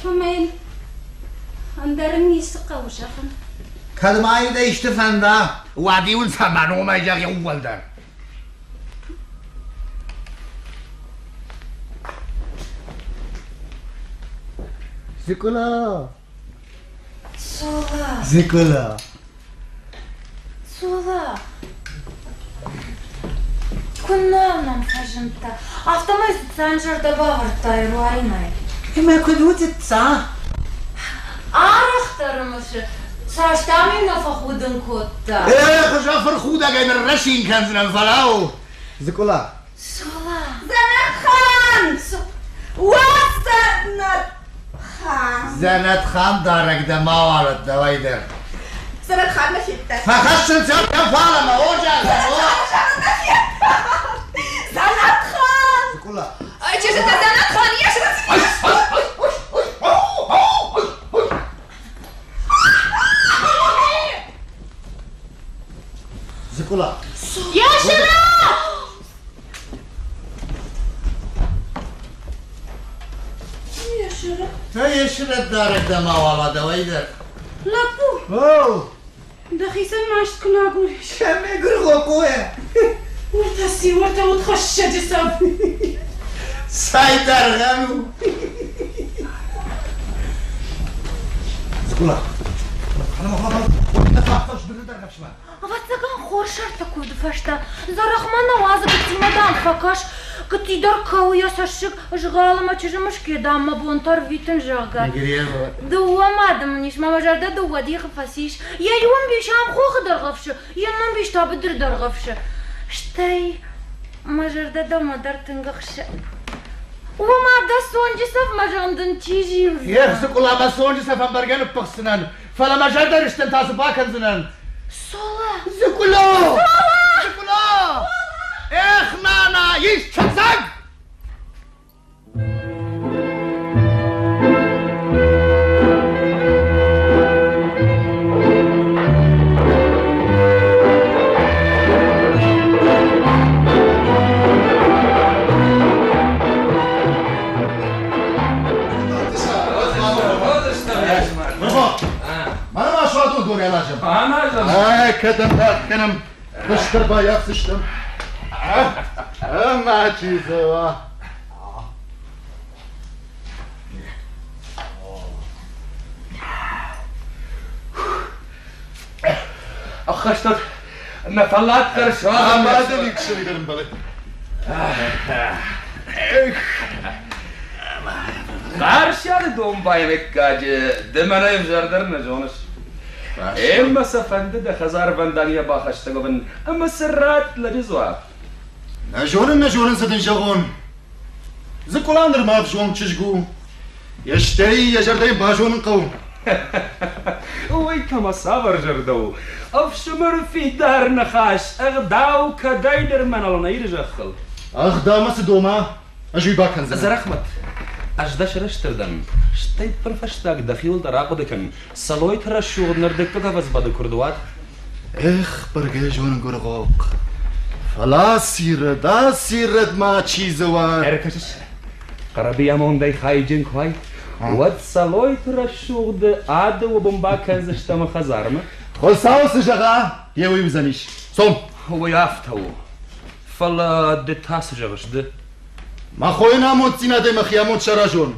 Ӕмӕ йын ӕндӕр ницы хъӕуы зӕгъын. Кӕд ма йын дӕ исты фӕнда, уӕд-иу ын сӕ мӕ номӕй зӕгъ иууылдӕр. Зыкъула! Цола! Зыкъула! Цола! Куыннӕ мӕм фӕзындтӕ, афтӕмӕй дзыццайӕн зӕрдӕ бавӕрдтай руайынӕй. Ӕмӕ куыд у дзыцца? Арӕхдӕр ӕмысы, цас дам-иу нӕ фӕхудын кодта. Эх, ӕз фырхудӕгӕй ныррӕсин кӕндзынӕн, фӕлӕуу! Зыкъула. Цола! Дзӕнӕтхан! Уӕ-дзӕнӕтхан! Дзӕнӕтхан дарӕг дӕ мауал ӕд дӕуӕй дӕр. Дзӕнӕтхан нӕ федтай. Фӕхӕссынц ӕртӕ фалӕмӕ, о зӕгъӕ, о! Дзӕнӕтхан! Зыкъула. Чызджытӕ Дзӕнӕтхан йе Зыкъула. Йӕ Та йе дарӕг дӕ мауал дӕуӕй дӕр. Лӕппу! Оу! Дӕхицӕн маст куы нӕ агурис. Кӕмӕ гуыргъохъойӕ? Уӕртӕ ци, уӕртӕ удхӕссӕджы цӕф. Цӕй дӕргъӕн у! Зыкъула. Ӕвӕццӕгӕн, хорз сӕртӕ куывды фӕстӕ Дзӕрӕхмӕ нӕ уадзы, гыццимӕ, дам, фӕкӕс. Гыцци дӕр кӕуы йӕ цӕссыг згъалы мӕ чызджы мыске, дам, мӕ бонтӕ рвитын, зӕгъгӕ. Дыууӕ мады мын ис, мӕ зӕрдӕ дыууӕ дихы фӕцис. Йӕ иу ӕмбис ам хохы дӕргъӕвсы, йе ннӕ ӕмбис та быдыры дӕргъӕвсы. Стӕй мӕ зӕрдӕ дӕумӕ дӕр тынг ӕхсы. Уымӕ дӕ цонджы цӕфмӕ зондын чи зилдзӕн? Ех, Зыкъула, мӕ цонджы цӕф ӕмбаргӕ ныппыхсдзынӕн, фӕлӕ мӕ зӕрдӕ рыстӕн та цы бакӕндзынӕн? Цола! Зыкъула! Зыкъула! Эх, нана, ис чындзаг! Мӕнӕ ма суадон донӕй ласӕм. Ай, кӕдӕм тагъд кӕнӕм, куыстдӕр баййафдзыстӕм. Ӕмӕ чи зӕгъа. Ӕххӕстӕг мӕ фӕллад дӕр суагъта. Ӕмӕ дын иксыри дӕр ӕмбӕлы. Хъарсианы домбайы мыггаджы ды мӕнӕй ӕвзӕрдӕр нӕ зоныс. Ӕмӕ сӕ фӕнды дӕ хӕдзарвӕндаг йӕ бахӕстӕг уӕвын ӕмӕ цы ратт лӕджы дзуапп. Нӕ зонын, нӕ зонын, цы дын зӕгъон. Дзыкъула нырма ӕвзонг чызг у. Йе стӕй йӕ зӕрдӕ йын базонын хъӕуы. Уый кӕмӕ цавӕр зӕрдӕ у? Ӕфсымӕры фидар ныхас, ӕгъдау кӕдӕй нырмӕ нал нӕ Иры зӕххыл. Ӕгъдаумӕ цы дома, ӕз уый бакӕндзынӕн. Дзӕрӕхмӕт, ӕз дӕ сӕрыстыр дӕн. Стӕй фырфӕстаг дӕхиуыл дӕр ахъуыды кӕн. Сӕлойты рӕсугъд ныр дыккаг афӕдзбады куырдуат. Эх, бӕргӕ зонын гуыргъохъ. Фӕлӕ сирӕд, асирӕд ма чи дзы уа. Ӕркӕсыс, Хъӕрӕби амондӕй хайджын куы уай, уӕд Сӕлойты рӕсугъды ады бын бакӕндзыстӕм хӕдзармӕ. Хуыцау цы зӕгъа, йе уый уыдзӕнис. Цом. Уый афтӕ у. Фӕлӕ ды та цы зӕгъыс, ды? Мӕ хойӕн амонддзинадӕй мӕхи амонд саразон.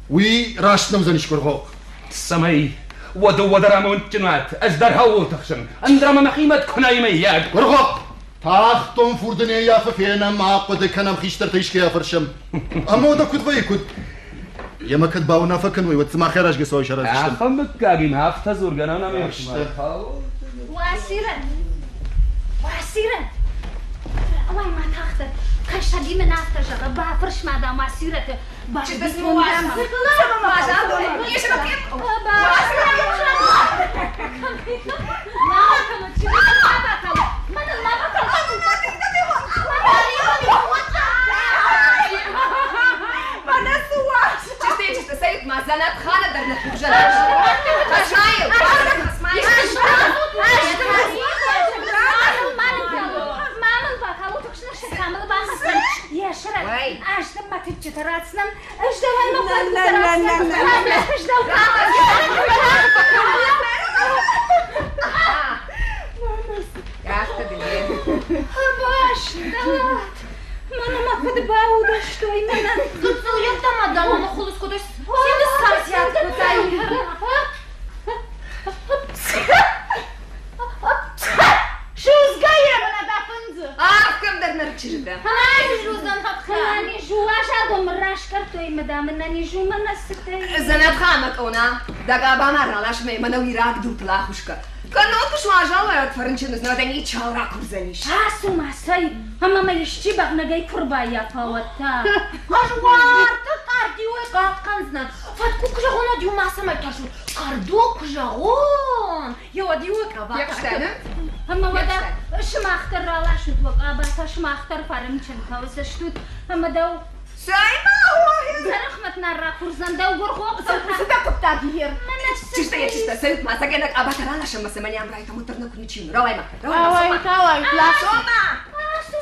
Уый раст нӕ уыдзӕнис гуыргъохъ. Цӕмӕй уӕд уӕдӕр амондджын уат, ӕз дӕр хауыл тыхсын, ӕндӕр ӕмӕ мӕхимӕ куы нӕй мыййаг. Гуыргъохъ, тагъддон фурды не ййафы фенӕм, ахъуыды кӕнӕм хистӕртӕ искӕй афӕрсӕм. Ӕмӕ уӕдӕ куыд вӕййы, куыд? Йемӕ кӕд бауынаффӕ кӕной, уӕд цыма хӕразгӕ цӕуӕй сараздзыстӕм. Ахӕм мыггагимӕ афтӕ дзургӕ нӕ нӕм Уасирӕт! Уасирӕт! Уай ма тагъддӕр, кӕсӕги мын афтӕ зӕгъы, бафӕрс ма дам Уасирӕты. Мӕнӕ мӕ куыд баудӕстой, мӕнӕ. Гыццыл йеддӕмӕ дӕ мӕ хуылыдз куыд Судзгӕ йӕ мӕнӕ дӕ фындзы. Арф кӕмдӕр ныр чызджытӕ. Дзӕнӕтханы къона, дӕ къабама ралас мӕ мӕнӕу ираг дуртыл ахуысгӕ. Кӕннод куы суазал уай, уӕд фӕрынчын уыдзынӕ, дӕ ничал ракурдзӕнис. Ацу ма, цӕй, ӕмӕ мӕ исчи бӕгънӕгӕй куы рбаййафа, уӕд та. Ӕз уарты къардиуӕй хъахъхъӕндзынӕн. Фӕткъуы куы зӕгъон, уӕд-иу мацӕмӕй тӕрсут. Кӕрдо куы зӕгъон, йе уӕд-иу къаба. Ӕмӕ уӕдӕ сымах дӕр раласут уӕ къабатӕ, сымах дӕр фӕрынчынтӕ уыдзыстут, ӕмӕ дӕу Цӕй-ма, Дзӕрӕхмӕт нӕ ракурдзӕн дӕу гуыргъохъ Цы дӕ хъуыддаг ер? Чистӕ, чистӕ, цӕйут ма, цӕгӕнӕг къабатӕ раласӕм ӕмӕ сӕ мӕнӕ ам райтӕм, уӕддӕр нӕ куы ничи уыны. Рауай-ма, рауай-ма, Ауай, ауай, Сома!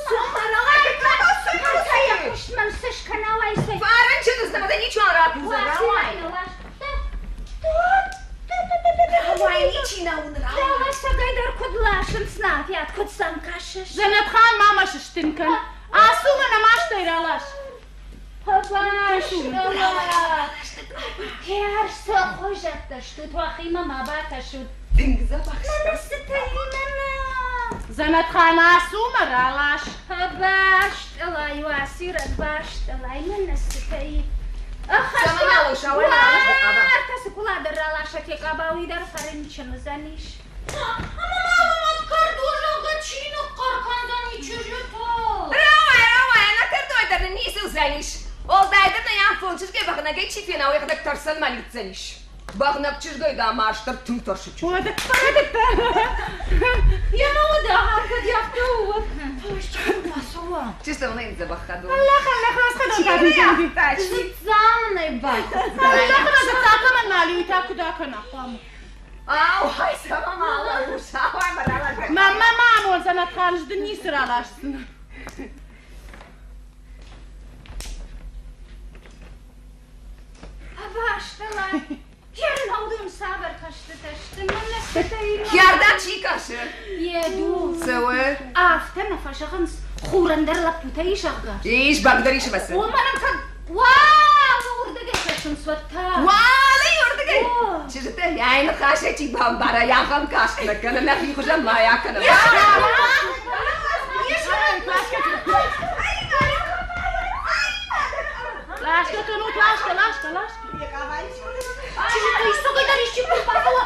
Сома, рауай, Фӕрынчын уыдзынӕ, ӕмӕ дӕ ничиуал ракурдзӕн, рауай. Рауай, ничи нӕ уыны, рауай. Дӕуӕсӕгӕй дӕр куыд ласынц нафиат, куыд сӕм кӕсыс? Дзӕнӕтхан ма мӕ сыстын кӕн. Ацу мӕ нӕ мастӕй ралас. Хӕрзты хуызӕттӕ стут, уӕхимӕ ма бакӕсут. Тынг дзӕбӕх Дзӕнӕтхан, ацу мӕ ралас. Бастъӕлай, Уасирӕт, бастъӕлай, мӕнӕ цытӕй. Уартӕ цы кула дӕр раласат, йӕ къаба уый дӕр фӕрынчын уыдзӕнис. Ӕмӕ ма уымӕн кӕрдо зӕгъгӕ чи ныхъхъӕр кӕндзӕни чызджытыл? Рауай, рауай, ӕнӕ кӕрдой дӕр нын ницы уыдзӕнис. Уӕлдайдӕр нӕ афон чызгӕй бӕгънӕгӕй чи фена, уый йӕхӕдӕг тӕрсӕнмӕ лидздзӕнис. Бӕгънӕг чызгӕй дам астӕр тынг тӕрсы чызг. Уӕдӕ, уӕдӕ. Йемӕ уӕдӕ ахӕм кӕд афтӕ у, уӕд Чисто мын дзӕбӕх хӕдон. Аллах, Аллах, раз хӕдон та дын кӕнди. Зыдзамнӕй бахудт. Аллах, раз кӕмӕн нал и, уый та куыд акӕна хъуамӕ. Ау, хай сама мала, усауай марала. Мамӕ ма амон, Дзӕнӕтхан, ӕз дын ницы раласдзынӕн. Ӕвастӕлай, Ернаудон цавӕр кӕстытӕ сты, мӕнӕ цытӕ Хӕрдӕм чи кӕсы? Еду. Цӕуы. Афтӕ нӕ фӕзӕгъынц, хурӕн дӕр лӕппутӕ ис, зӕгъгӕ. Ис, багдӕр ис ӕмӕ цы? Уымӕн ӕм кӕд уал уырдыгӕй кӕсынц, уӕд та. Уалӕй уырдыгӕй! Чызджытӕ, йӕ ныхасӕй чи бамбара, ахӕм каст нӕ кӕны, нӕхи хуызӕн ма йӕ кӕнӕм. Ласгӕ кӕнут, ласгӕ, ласгӕ, ласгӕ. Чызджытӕ, исогӕй дӕр исчи куы рбацӕуа.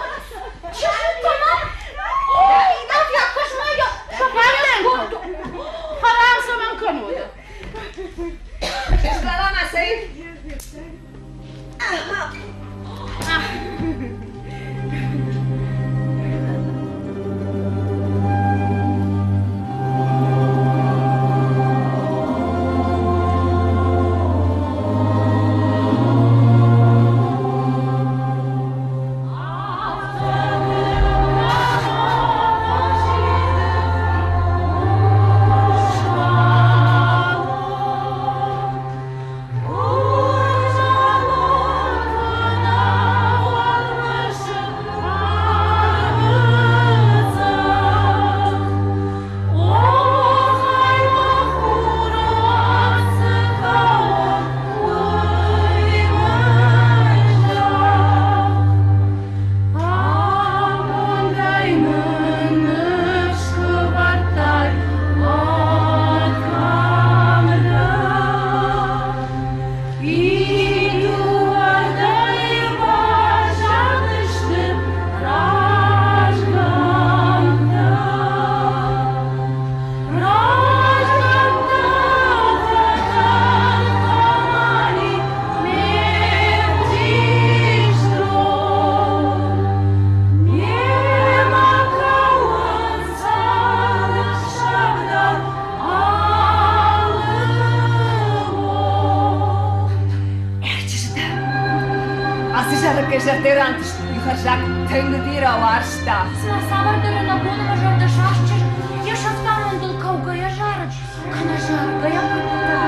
Кӕй зӕрдӕ рантыст, уый хӕрзаг тынг бирӕ уарзта. Цымӕ цавӕрдӕр ӕнӕбон ӕмӕ зӕрдӕсаст чызг йӕ сӕфт амондыл кӕугӕйӕ зарыд, кӕнӕ заргӕйӕ куыдта?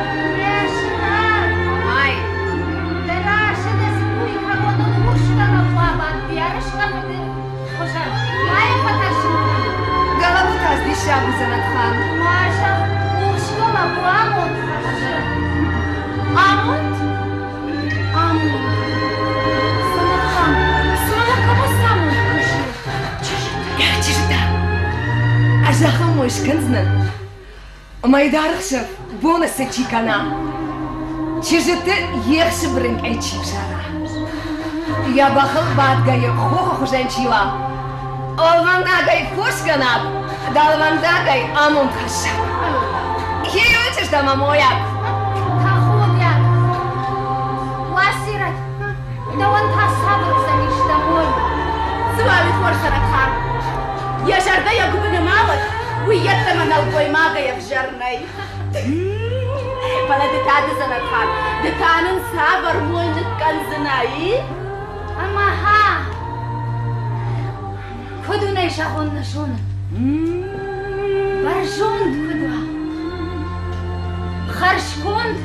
Ай, Дӕ разы дӕ дзыккуйы кӕроныл урс гӕлӕбу абадти, ӕрыскъӕфты хуызӕн. Ма йӕ фӕтӕрсын кӕн. Гӕлӕбу та диссаг у, Дзӕнӕтхан. Ма зӕгъ, урс гӕлӕбу амонд хӕссы. Амонд? Амонд. Дзӕнӕтхан, цымӕ нӕ кӕмӕ цы амонд кӕсы? Чызджытӕ. Чызджытӕ, ӕз ахӕм мой скӕндзынӕн, Мӕйдар ӕхсӕв боны цы чи кӕна, чызджыты ехсы бырынкъӕй чи взара, йӕ бӕхыл бадгӕйӕ хохы хуызӕн чи уа, ӕлвӕндагӕй фосгӕнӕг, дӕлвӕндагӕй амонд хӕссӕг. Хейон чызг ӕмӕ мойаг. Тӕхудиаг. Уацирӕт, дӕуӕн та цавӕр уыдзӕнис дӕ мой? Цы уа уый хорз ӕнӕкар? Йӕ зӕрдӕ йӕ гуыбыны ма уӕд, уый йеддӕмӕ нӕлгоймагӕй ӕвзӕр нӕй. Фӕлӕ ды та ды Дзӕнӕтхан, ды та нын цавӕр мой ныккӕндзынӕ, и? Ӕмӕ ха! Куыд уын ӕй зӕгъон, нӕ зонын. Бӕрзонд куыд уа, хӕрзконд,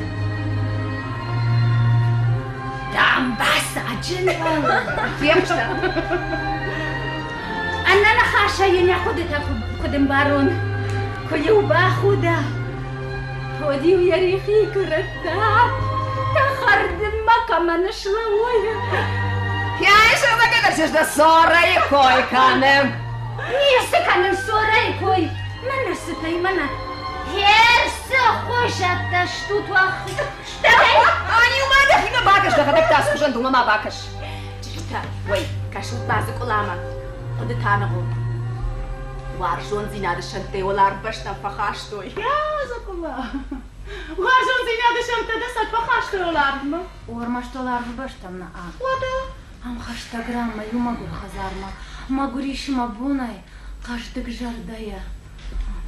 дамбацаджын уа. Фехъуыста. Ӕнӕ ныхасӕй йын йӕ хъуыдытӕ куыд ӕмбарон, куы-иу бахуда, уӕд-иу йӕ рихи куы радта, тӕхӕрдынмӕ кӕмӕн слӕууой. Сорайы кой кӕны. Ницы кӕнын Сорайы кой, мӕнӕ цытӕй мӕнӕ. Херсы хуызӕттӕ стут уӕ стӕй. Ӕниу ма дӕхимӕ бакӕс, дӕхӕдӕг та схуызӕн донмӕ ма бакӕс. Чызджытӕ, ой, кӕсут ма дзыкъуламӕ, хъуыдытӕ аныгъуылд. Уарзондзинады сӕнттӕй уӕларвбӕстӕм фӕхастой. Йа, дзыкъула! Уарзондзинады сӕнттӕ дӕ цӕд фӕхастой уӕларвмӕ? Ормӕст уӕларвбӕстӕм нӕ. Уӕдӕ? Ам хӕстӕг ранмӕ иу мӕгуыр хӕдзармӕ, мӕгуыр ис мӕ бонӕй, хъӕздыг зӕрдӕйӕ.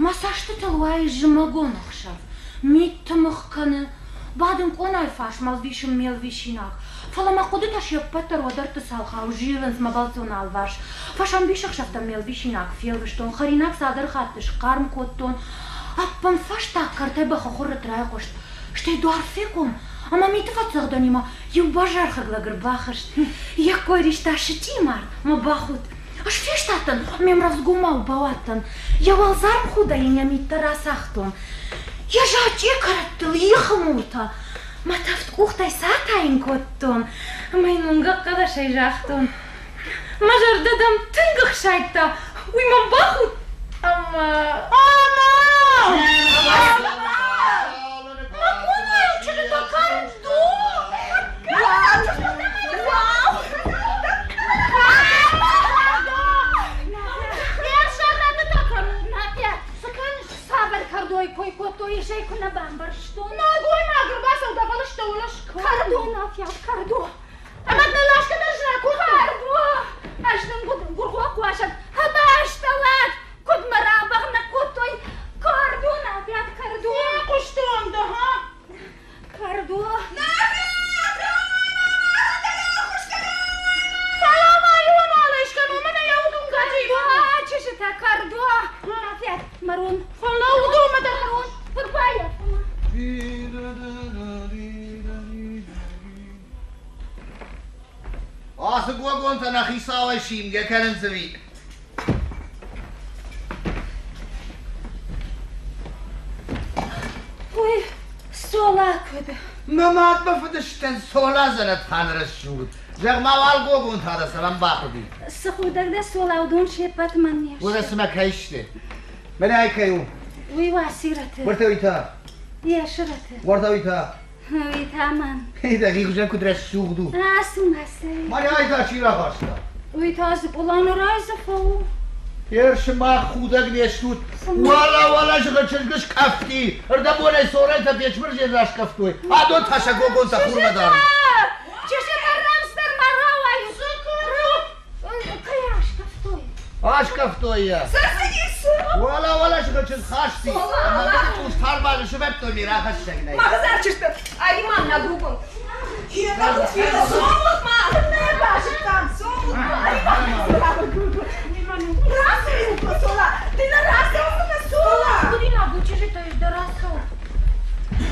Мӕ цӕстытыл уайы зымӕгон ӕхсӕв, мит тымыгъ кӕны, бадын къонайы фарсмӕ ӕлвисын ме лвисинаг, фӕлӕ мӕ хъуыдытӕ се ппӕт дӕр уӕдӕртты цалхау зилынц мӕ бӕлццоны алварс. Фӕсӕмбисӕхсӕвтӕм ме лвисинаг фелвыстон, хӕринаг цалдӕр хатты схъарм кодтон. Ӕппынфӕстаг кӕртӕй бӕхы хуыррытт райхъуыст, стӕй дуар фегом, ӕмӕ миты фӕцӕгъдӕнимӕ иу бӕзӕрхыг лӕг ӕрбахызт. Йе ккой риста сычъийы мард ӕмӕ бахудт. Ӕз фестадтӕн, ме мрӕвдзгомау бауадтӕн, йӕ уӕлдзарм худӕй йын йӕ миттӕ рацагътон. Йӕ зачъе кӕрӕттыл ихы муртӕ мӕ тӕвд къухтӕй сатайын кодтон ӕмӕ йын уынгӕг хъӕлӕсӕй загътон: Мӕ зӕрдӕ дӕм тынг ӕхсайдта, уый мӕм бахудт ӕмӕ... Ӕмӕ! Мӕ къонайыл чызджытӕ кӕрдо! Цавӕр кӕрдойы кой кодтой, ис ӕй куы нӕ бамбӕрстон. Нӕлгоймаг ӕрбацӕугӕ фӕлыстӕуыл скод. Кӕрдо, Нафиат, кӕрдо. Ӕмӕ дӕ ласгӕ дӕр ракодтой. Кӕрдо! Ӕз дын гуыргъохъ уасӕг ӕбӕстӕлӕг, куыд мӕ рабӕгънӕг кодтой. Кӕрдо, Нафиат, кӕрдо. Фехъуыстон дӕ, ха? Кӕрдо. Фӕлӕ ма иу налӕй скӕнон, мӕнӕ йӕ уыдон гаджи. Чызджытӕ, кӕрдо. Нафиат, марон. Фӕлӕ уыдонмӕ дӕр марон. Фырбайӕ. Ацы гогонтӕ нӕ хицауӕй симгӕ кӕнынц ӕви? Уый Цола куыд? Мӕ мад мӕ фыдыстӕн Цола дзӕнӕтханы рӕсугъд. Зӕгъ-ма, уал гогон та дӕ цӕмӕн бахъуыди? Цы худӕг дӕ, Цола, уыдон се ппӕт мӕн не сты. Уӕдӕ цымӕ кӕй сты? Мӕнӕ кӕй у? Уый Уацирӕты. Уӕртӕ уый та? Йе сырӕты. Уӕртӕ уый та? Уый та мӕн. Дӕхи хуызӕн куыд рӕсугъд у. Ацу мӕ цӕй. Мӕнӕ ай та чи рахаста? Уый та дзы пъланы райдзӕфӕу. Ферсымах худӕг не стут. Уӕлӕ, уӕлӕ зыгъы чызг скъӕфти. Ӕрдӕбонӕй сорӕнтӕ Бечмырзӕн раскъӕфтой. Адон та сӕ гогонтӕ хурмӕ дарынц. Чызджытӕ рӕвдздӕр ма рауай. Кӕй аскъӕфтой? Аскъӕфтой йӕ. Цы цыдис? Уӕлӕ, уӕлӕ зыгъы чызг хасти. Ӕмӕ цъус тарбазы сывӕрдтой ме рахӕссӕг нӕй. Махызар чызджытӕ, ӕри ма нӕ гогон. Фелсонут ма! базыдтам. Рацу, Сола! Ты нӕ рацӕудзынӕ, Сола! Худинаг у, чызджытӕ ис дӕ рацу.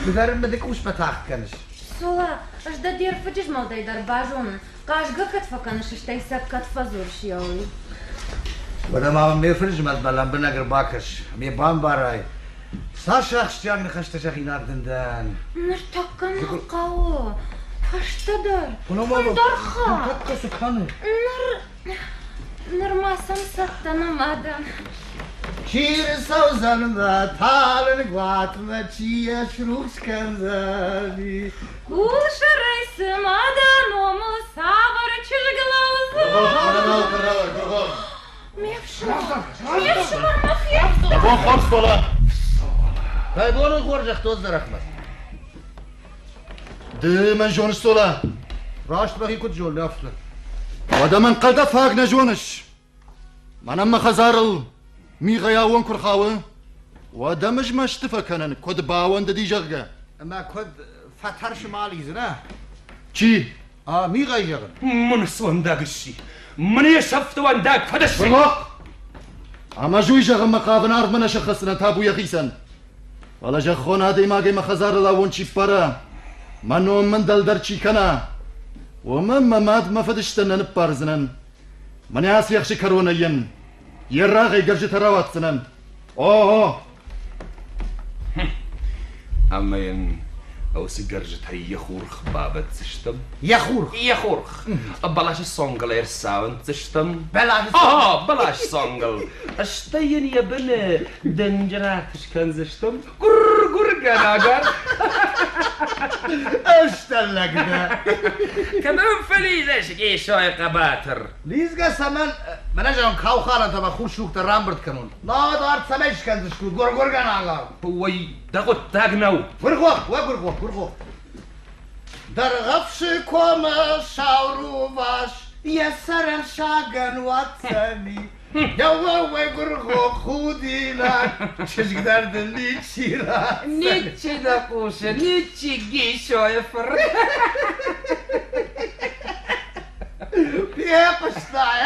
Ды дӕр мӕ ды къусмӕ тагъд кӕныс. Сола, ӕз дӕ де рфыджы змӕлдӕй дӕр базонын, хъазгӕ кӕд фӕкӕныс, стӕй сӕ кӕд фӕдзурыс, йӕ уый. Уӕдӕ ма мӕм ме рфыджы змӕлдмӕ лӕмбынӕг ӕрбакӕс, ме бамбарай, цас ахсджиаг ныхӕстӕ зӕгъинаг дын дӕн. Ныртӕккӕ нӕ хъӕуы. Фӕстӕдӕр. Ӕндӕр хатт. Ныртӕккӕ цы кӕны? Ныр Нырма сӕм цӕттӕ нӕма дӕн. Чи рцӕудзӕн мӕ талынг уатмӕ, чи йӕ срухс кӕндзӕни? Къулсӕрӕй цыма дӕ номыл цавӕр чызг лӕудзӕн? Ме фсымӕр, ме фсымӕр мӕ федта! Бон хорз, Сола! Кӕй боны хорзӕх Тоздзӕрӕхмӕт? Ды мӕн зоныс, Сола? Раст мӕхи куыд зонын, афтӕ. Уӕдӕ мӕн хъӕлдӕ фаг нӕ зоныс. Мӕнӕн мӕ хӕдзарыл мигъӕй аууон куы рхауы, уӕд ӕм змӕсты фӕкӕнын, куыд бауӕндыди, зӕгъгӕ. Ӕмӕ куыд фӕтӕрсы ма лидзына? Чи? А, мигъӕй зӕгъын. Мын суӕндаг сси. Мын йе сӕфты уӕндаг фӕдӕсси. Ӕмӕ ӕз уый зӕгъынмӕ хъавын арвмӕ нӕ сӕххӕсдзынӕн табу йӕхицӕн. Фӕлӕ зӕххон адӕймагӕй мӕ хӕдзарыл аууон чи ппара, мӕ ном мын дӕлдӕр чи кӕна, уымӕн мӕ мад мӕ фыдыстӕн нӕ ныббардзынӕн. Мӕнӕ ацы ехсы кӕронӕй йын йе рагъӕй гӕрзытӕ рауадздзынӕн. О-о! Ӕмӕ йын уыцы гӕрзытӕй йӕ хурх бабӕтдзыстӕм. Йӕ хурх? Йӕ хурх. Бӕласы цонгыл ӕрцауындздзыстӕм. Бӕласы цонгыл? Бӕласы цонгыл. Стӕй йын йӕ быны дынджыр арт скӕндзыстӕм. Гуыр-гуыргӕнӕгӕн. Ӕз дӕр лӕг дӕ. Кӕмӕн фӕлидзыс, Гесойы хъӕбатыр? Лидзгӕ цӕмӕн? Мӕнӕ зӕгъын, каухалӕнтӕ мӕ хурсугтӕ рамбырд кӕнон. Науӕд арт цӕмӕй скӕндзыстут, гуыр-гуыргӕнӕгау? Уый дӕ хъуыддаг нӕу. Гуыргъохъ, уӕ гуыргъохъ, гуыргъохъ. Дӕргъӕвсы комы сау рувас йӕ сӕрӕн сагӕн уадздзӕни. Еуӕуӕй гуыргъохъ худинаг, чызг дӕр дын ничи ратдзӕни. Ничи дӕ хъусы, ничи Гисойы фырт. Фехъуыстай?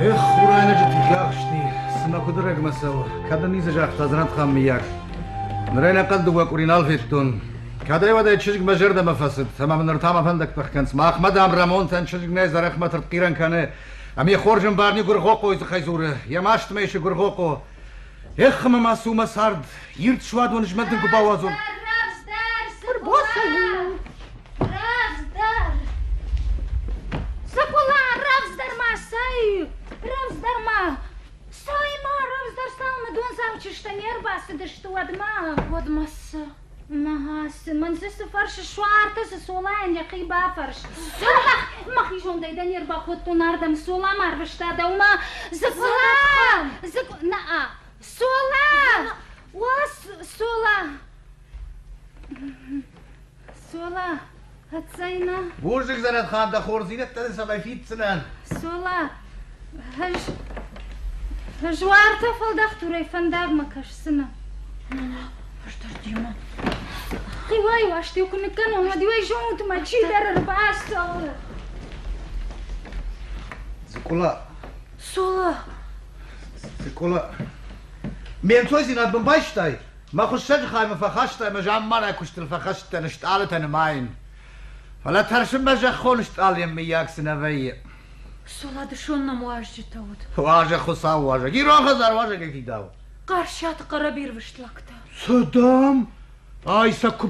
Эх, хурайнаджы тыхӕхсти, цымӕ куыд рӕгмӕ цӕуы, кӕд ын ницы загъта Дзӕнӕтхан мыййаг. Ныр ӕй ӕнӕхъӕн дыууӕ къуыри нал федтон. Кӕдӕй-уӕдӕй чызг мӕ зӕрдӕмӕ фӕцыд, ӕмӕ мын ныр та мӕ фӕндӕгтӕ хгӕнынц. Махмӕ, дам, Рӕмонтӕн чызг нӕй, Дзӕрӕхмӕт ӕртхъирӕн кӕны. Ӕмӕ йӕ хорз ӕмбарни Гуыргъохъойы дзыхӕй дзуры, йӕ мастмӕ исы Гуыргъохъо. Эх, ӕмӕ ма цу мӕ цард, ирд суадон змӕлд дын куы бауадзон. Рӕвдздӕр, рӕвдздӕр! Сыкъула, рӕвдздӕр ма сай, рӕвдздӕр ма! Сай ма, рӕвдздӕр цалынмӕ дондзаучызтӕ не рбацыдысты, уӕдмӕ. Уӕдмӕ цы? Мӕ цы, мӕн дзы цы фӕрсыс, суартӕ цы Солайӕн йӕхи бафӕрс. Мӕхи зондӕй дӕ не рбакодтон ардӕм, Сола ма арвыста дӕумӕ. Зыкъула! Зык... На-а! Сола! О, Сола! Сола, хӕццӕйна. Бузныг, Дзӕнӕтхан, дӕ хорздзинӕдтӕ дын цӕмӕй фиддзынӕн. Сола, ӕз ӕз уартӕ фӕлдӕхтурӕй фӕндагмӕ кӕсдзынӕн. Ӕз демӕ. Хиуӕй уастеу куы ныккӕнон, уӕд-иу ӕй зонут мӕ чидӕр ӕрбацӕуы. Дзыкъула. Сола. Дзыкъула. Ме нцойдзинад мын байстай? Мӕ хуыссӕджы хай мын фӕхастай, мӕ замманай куыстыл фӕхӕст дӕн стъалытӕ нымайын. Фӕлӕ тӕрсын мӕ зӕххон стъалыйӕн мыййаг цы нӕ вӕййы. Сола дысон нӕм уазджытӕ уыд. Уазӕг Хуыцау уазӕг, ирон хӕдзар уазӕгӕй фидауы. Хъарсиаты Хъӕрӕбирвыст лӕгтӕ. Цы, дам? Ай сӕ куы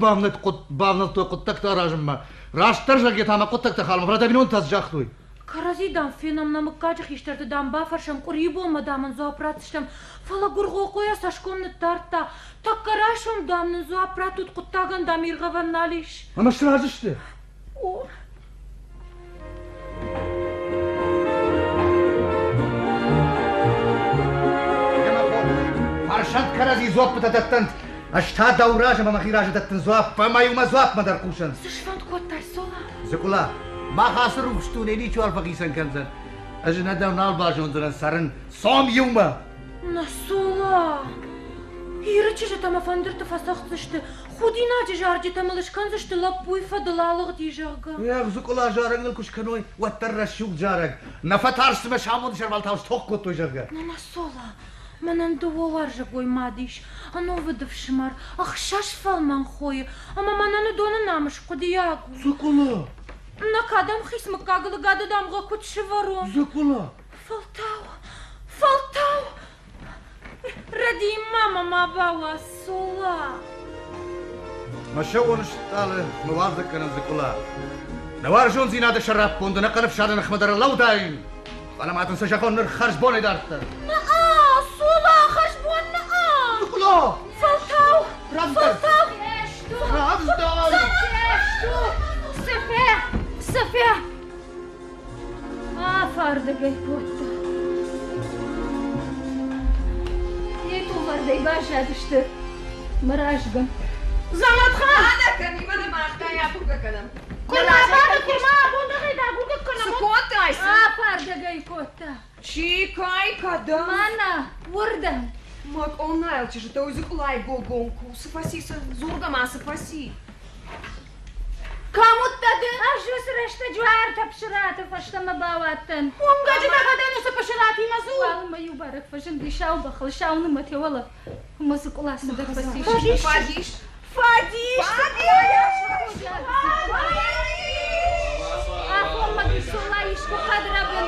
бавнӕлдтой хъуыддӕгтӕ аразынмӕ. Растдӕр зӕгъгӕ та мӕ хъуыддӕгтӕ халынмӕ, фӕлӕ дӕ бинонтӕ цы загътой? Кӕрӕдзи, дам, фенӕм, нӕ мыггаджы хистӕрты, дам, бафӕрсӕм, къуырийы бонмӕ, дам, ын дзуапп ратдзыстӕм. Фӕлӕ Гуыргъохъо йӕ цӕсгом ныддардта. Тӕккӕ райсом, дам, нын дзуапп раттут, хъуыддагӕн, дам, иргъӕвӕн нал ис. Ӕмӕ сразы сты? О. Кӕсӕнт кӕрӕдзи дзуаппытӕ дӕттӕнт. Ӕз та дӕу разы ӕмӕ мӕхи разы дӕттын дзуапп, ӕмӕ-иу мӕ дзуапмӕ дӕр хъусӕнт. Цы сфӕнд кодтай, Соло? Дзыкъула, мах ацы рухс дуне ничиуал фӕхицӕн кӕндзӕн. Ӕз ын ӕдӕм нал базондзынӕн цӕрын. Цом иумӕ! Нӕ, Соло! Иры чызджытӕ мӕ фӕндырты фӕцӕгъддзысты, худинаджы зарджытӕ мыл скӕндзысты лӕппуйы фӕдыл алыгъди, зӕгъгӕ. Эх, Дзыкъула зарӕг ныл куы скӕной, уӕддӕр рӕсугъд зарӕг. Нӕ фӕтарстмӕ сӕ амонды сӕрвӕлтау стох кодтой, зӕгъгӕ. Нӕ, нӕ, Соло, мӕнӕн дыууӕ уарзӕгой мад ис, ӕнувыд ӕфсымӕр, ӕхсӕз фӕлмӕн хойы, ӕмӕ мӕнӕн уыдоны намыс хъуыдыйаг у. Дзыкъула! Нӕ кӕдӕм хиц мыггагыл гӕды дамгъӕ куыд сӕвӕрон? Дзыкъула! Фӕлтау, фӕлтау! Рӕдийынмӕ мӕ ма бауадз, Соло! Мӕ сӕууон стъалы, мӕ уалдзӕггӕнӕн дзыкъула. Нӕ уарзондзинады сӕраппонд ӕнӕхъӕн ӕфсады ныхмӕ дӕр лӕудаин, фӕлӕ ма дын сӕ зӕгъон ныр хӕрзбонӕй дарддӕр. Наа, Соло, хӕрзбон, наа! Дзыкъула! Фӕлтау! Рӕвдздӕр! Фӕлтау! Рӕвдздӕр! Софья! Софья! Афардӕгӕй кодта. Йе тувӕрдӕй баззадысты мӕ разгӕ. Заматхан! Цы кодтай? Афардӕгӕй кодта. Чи, кӕй, кӕдӕм? Мӕнӕ, уырдӕм. Мӕ къонайыл чызджытӕ уый дзыкъулайы гогон ку. Цы фӕци, цы? Дзургӕ ма цы фӕци? Кӕм уыдтӕ ды? Ӕз уыцы рӕстӕджы ӕртӕ псыраты фӕстӕмӕ бауадтӕн. Уынгӕджы та фӕдӕн уыцы пысыратимӕ дзур. Уалынмӕ иу барӕг фӕзынди сау бӕхыл, сау нымӕт йӕ уӕлӕ. Ӕмӕ дзы къула цыдӕр фӕцис. Фӕдис! Фӕдис! Фӕдис! Афонмӕ Грисола искуы хъӕдрӕбын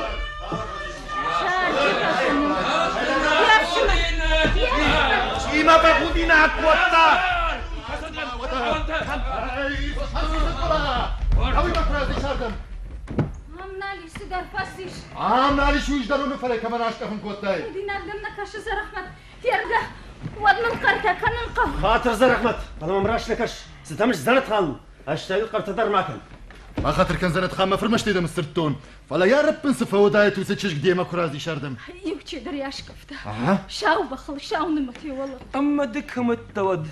сарджытӕ кӕны. Йе фсымӕр! Йе фсымӕр! Чи мӕ фӕхудинаг кодта? Ам нал ис, цыдӕр фӕцис. Ам нал ис, уый дӕр фӕлӕ кӕмӕн аскъӕфын кодтай? Худинаг дӕм нӕ кӕсы, Зӕрӕхмӕт. Фергӕ, уӕд мын хъӕртӕ кӕнын хъӕуы. Хатыр, Зӕрӕхмӕт, фӕлӕ мӕм раст нӕ кӕс. Цы дӕм сдзӕнӕтхан, ӕз та йыл хъӕртӕ дӕр ма кӕн. Бахатыр кӕн, Зӕнӕтхан, мӕ фырмӕстӕй дӕм сдзырдтон. Фӕлӕ йӕ рыппын цы фӕуыдаид уыцы чызг демӕ куы разис ардӕм? Иу чидӕр йӕ аскъӕфта. Сау бӕхыл сау нымӕт йӕ уӕлӕ. Ӕмӕ ды кӕм уыдтӕ уӕд?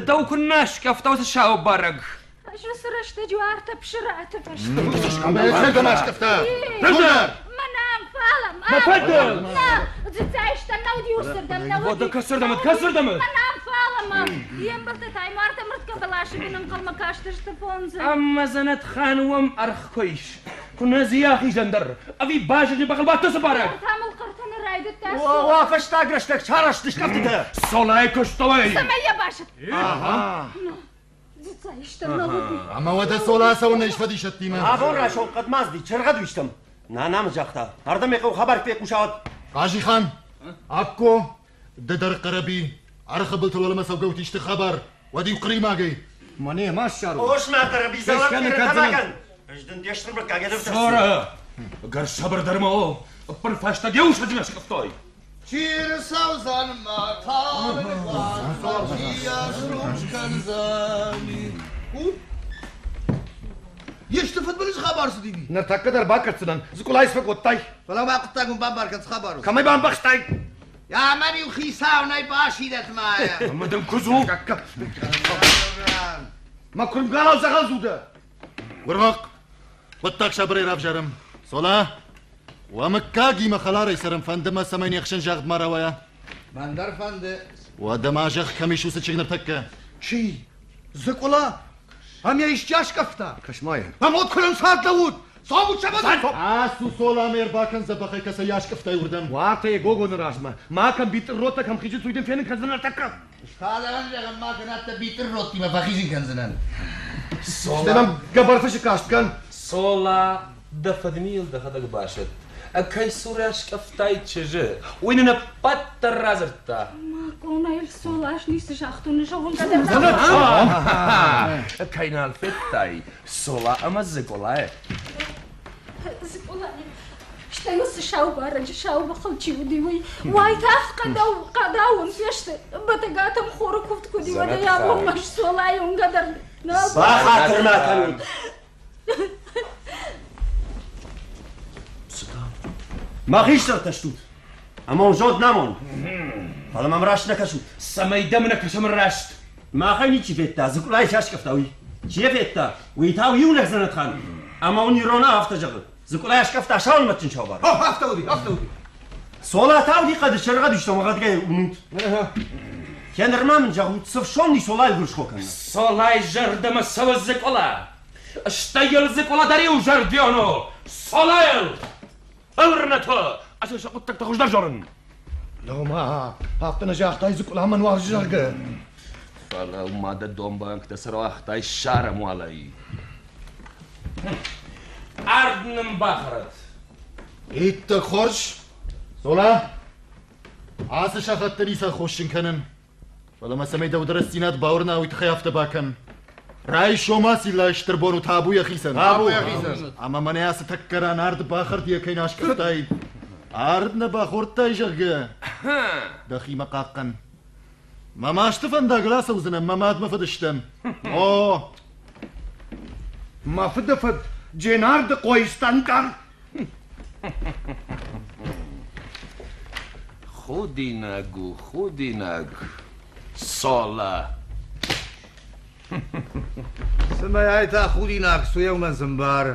Дӕу куы нӕ аскъӕфта уыцы сау барӕг. Ӕз уыцы рӕстӕджы уартӕ псыраты фӕстӕ. Ӕмӕ йӕ чердӕм аскъӕфта? Мӕнӕ фӕлӕ Нӕ, дзыццайстӕ нӕ уыди уыцырдӕм, нӕ уыди. Уӕдӕ кӕцырдӕм, кӕцырдӕм? Мӕнӕ фӕлӕ ма йе мбӕлттӕ та йӕм уартӕ мыртгӕ бӕласы бын ӕнхъӕлмӕ кастысты фондзы. Ӕмӕ дзӕнӕтхан уӕм ӕрх куы ис. Куы нӕ дзы ахизӕн дӕр, ӕви базыджы бӕхыл бадты цы барӕг? Та мыл хъӕртӕ нӕ райдыдта. Уӕ, фӕстаг рӕстӕг сарӕзт скъӕфтытӕ. Солӕй куыстой. Цӕмӕй йӕ басыд? Ага. Дзыццайстӕ нӕ уыди. Ӕмӕ уӕдӕ Солӕ цӕуылнӕ ис фӕдисӕттимӕ? Абон райсом хъӕдмӕ ацыди, чыргъӕд уистӕм. Нана мын загъта, ардӕм йӕ хъӕуы хабар фехъусӕд. Хъазихан, Акко, ды дӕр Хъӕрӕби, ӕрхы былтыл уӕлӕмӕ цӕугӕут исты хабар, уӕд-иу хъримагӕй. Мӕнӕ ма ссарон. Ос мӕ Хъӕрӕби, дзӕлӕг кӕн. Ӕз дын де стыр мыггаг ӕдӕвдӕр. Сора, ӕгӕр сабырдӕр ма у. Ӕппынфӕстаг йӕ усаджы нӕ скъӕфтай. Чи рцӕудзӕн мӕ талынг чи йӕ срухс кӕндзӕни? Исты фыдбылыз хабар цыди? Ныртӕккӕ дӕр бакӕсдзынӕн, дзыкъулайы цы фӕкодтай? Фӕлӕ мӕ хъуыддаг уын бамбар кӕн, цы хабар у? Кӕмӕй бамбӕхстай? Я мӕн-иу хицау нӕй басидӕт мае. Ӕмӕ дын куыдз у? Мӕ куырмгалау дзӕгъӕлдзу дӕ! Гуыргъахъ, хъуыддаг сабырӕй равзарӕм. Солӕ, уӕ мыггагимӕ хӕларӕй цӕрын фӕнды мӕ, цӕмӕй не хсӕн загъд ма рауайа. Мӕн дӕр фӕнды. Уӕдӕ ма зӕгъ, кӕм ис уыцы чызг ныртӕккӕ? Чи? Дзыкъула? Ам йӕ исчи аскъӕфта? Кӕс-ма йӕ. Ам от куы ӕнцад лӕуут! Цомут сӕ Ацу, Солӕ, ме рбакӕн дзӕбӕхӕй, кӕцӕй аскъӕфтай уырдӕм. Уартӕ йӕ гогоны размӕ. Ма кӕм битъырроттӕ кӕм хизынц, уый дын фенын кӕндзынӕн ӕртӕккӕ. Сталӕн зӕгъӕн ма кӕнӕд битъырроттимӕ фӕхизын кӕндзынӕн. Стӕй мӕм гӕбӕрфысы каст кӕн. Солӕ, дӕ фыдмийыл дӕхӕдӕг басӕтт. Кӕй цуры аскъӕфтай чызджы, уый нын ӕппӕт дӕр радзырдта. Мӕ къонайыл Солӕ ницы загътон, зӕгъон Кӕй нал федтай, Солӕ ӕмӕ Дзыкъолайы? Дзыкъолайы. Стӕй уыцы сау барӕджы сау бӕхыл чи уыди, уый уайтагъд хъӕдау хъӕдауын фесты. Бӕтӕгатӕм хоры куывд куыд и, уӕдӕй абонмӕ Солӕйы уынгӕ дӕр нал. Бахатыр ма кӕнут. Мӕ хистӕртӕ стут, ӕмӕ уын зонд намон. Фӕлӕ мӕм раст нӕ кӕсут. Цӕмӕй дӕм нӕ кӕсӕм раст? Махӕй ничи федта, дзыкъулайы чи аскъӕфта, уый. Чи йӕ федта, уый та у иунӕг дзӕнӕтхан. Ӕмӕ уын иронау афтӕ зӕгъы, дзыкъулайы аскъӕфта саунымӕтджын саубар. О, афтӕ уыди, афтӕ уыди. Цола та уыди хъӕды сӕргъӕд истом ӕгъгъӕдгӕй уынут. Йӕ нырма мын зӕгъут, цы фсон и Солайы гуырысхо кӕнын? Солайы зӕрдӕмӕ цӕуы дзыкъула. Стӕй йыл дзыкъула дӕр иузӕрдион у. Солайыл! Ӕрнӕтӕ! Ӕз сӕ хъуыддӕгтӕ хуыздӕр зонын. Лӕуу-ма, афтӕ нӕ загътай дзыкъула мӕн уарзы, зӕгъгӕ. Фӕлӕуу-ма дӕ домбайӕгтӕ цы рауагътай, ссарӕм уал ӕй. Ард нын бахӕрӕд. Иттӕг хорз, Солӕ. Ацы сахат ницы аххосджын кӕнын. Фӕлӕ мӕ цӕмӕй дӕу рӕстдзинад бауырна, уый тыххӕй афтӕ бакӕн. Райсом Ациллайы стыр бон у табу йӕхицӕн. Табу йӕхицӕн. Ӕмӕ мӕнӕ ацы тӕккӕ ран ард бахӕрд йӕ кӕй нӕ аскъӕфтай. Ард нӕ бахордтай, зӕгъгӕ. Дӕхимӕ хъахъхъӕн. Мӕ масты фӕндагыл ацӕудзынӕн мӕ мадмӕ фыдыстӕн. О! Мӕ фыды фыд Дженарды хъойыстӕн дӕр. Худинаг у, худинаг, Солӕ. Цымӕ ай та худинаг цы уымӕн цы мбары?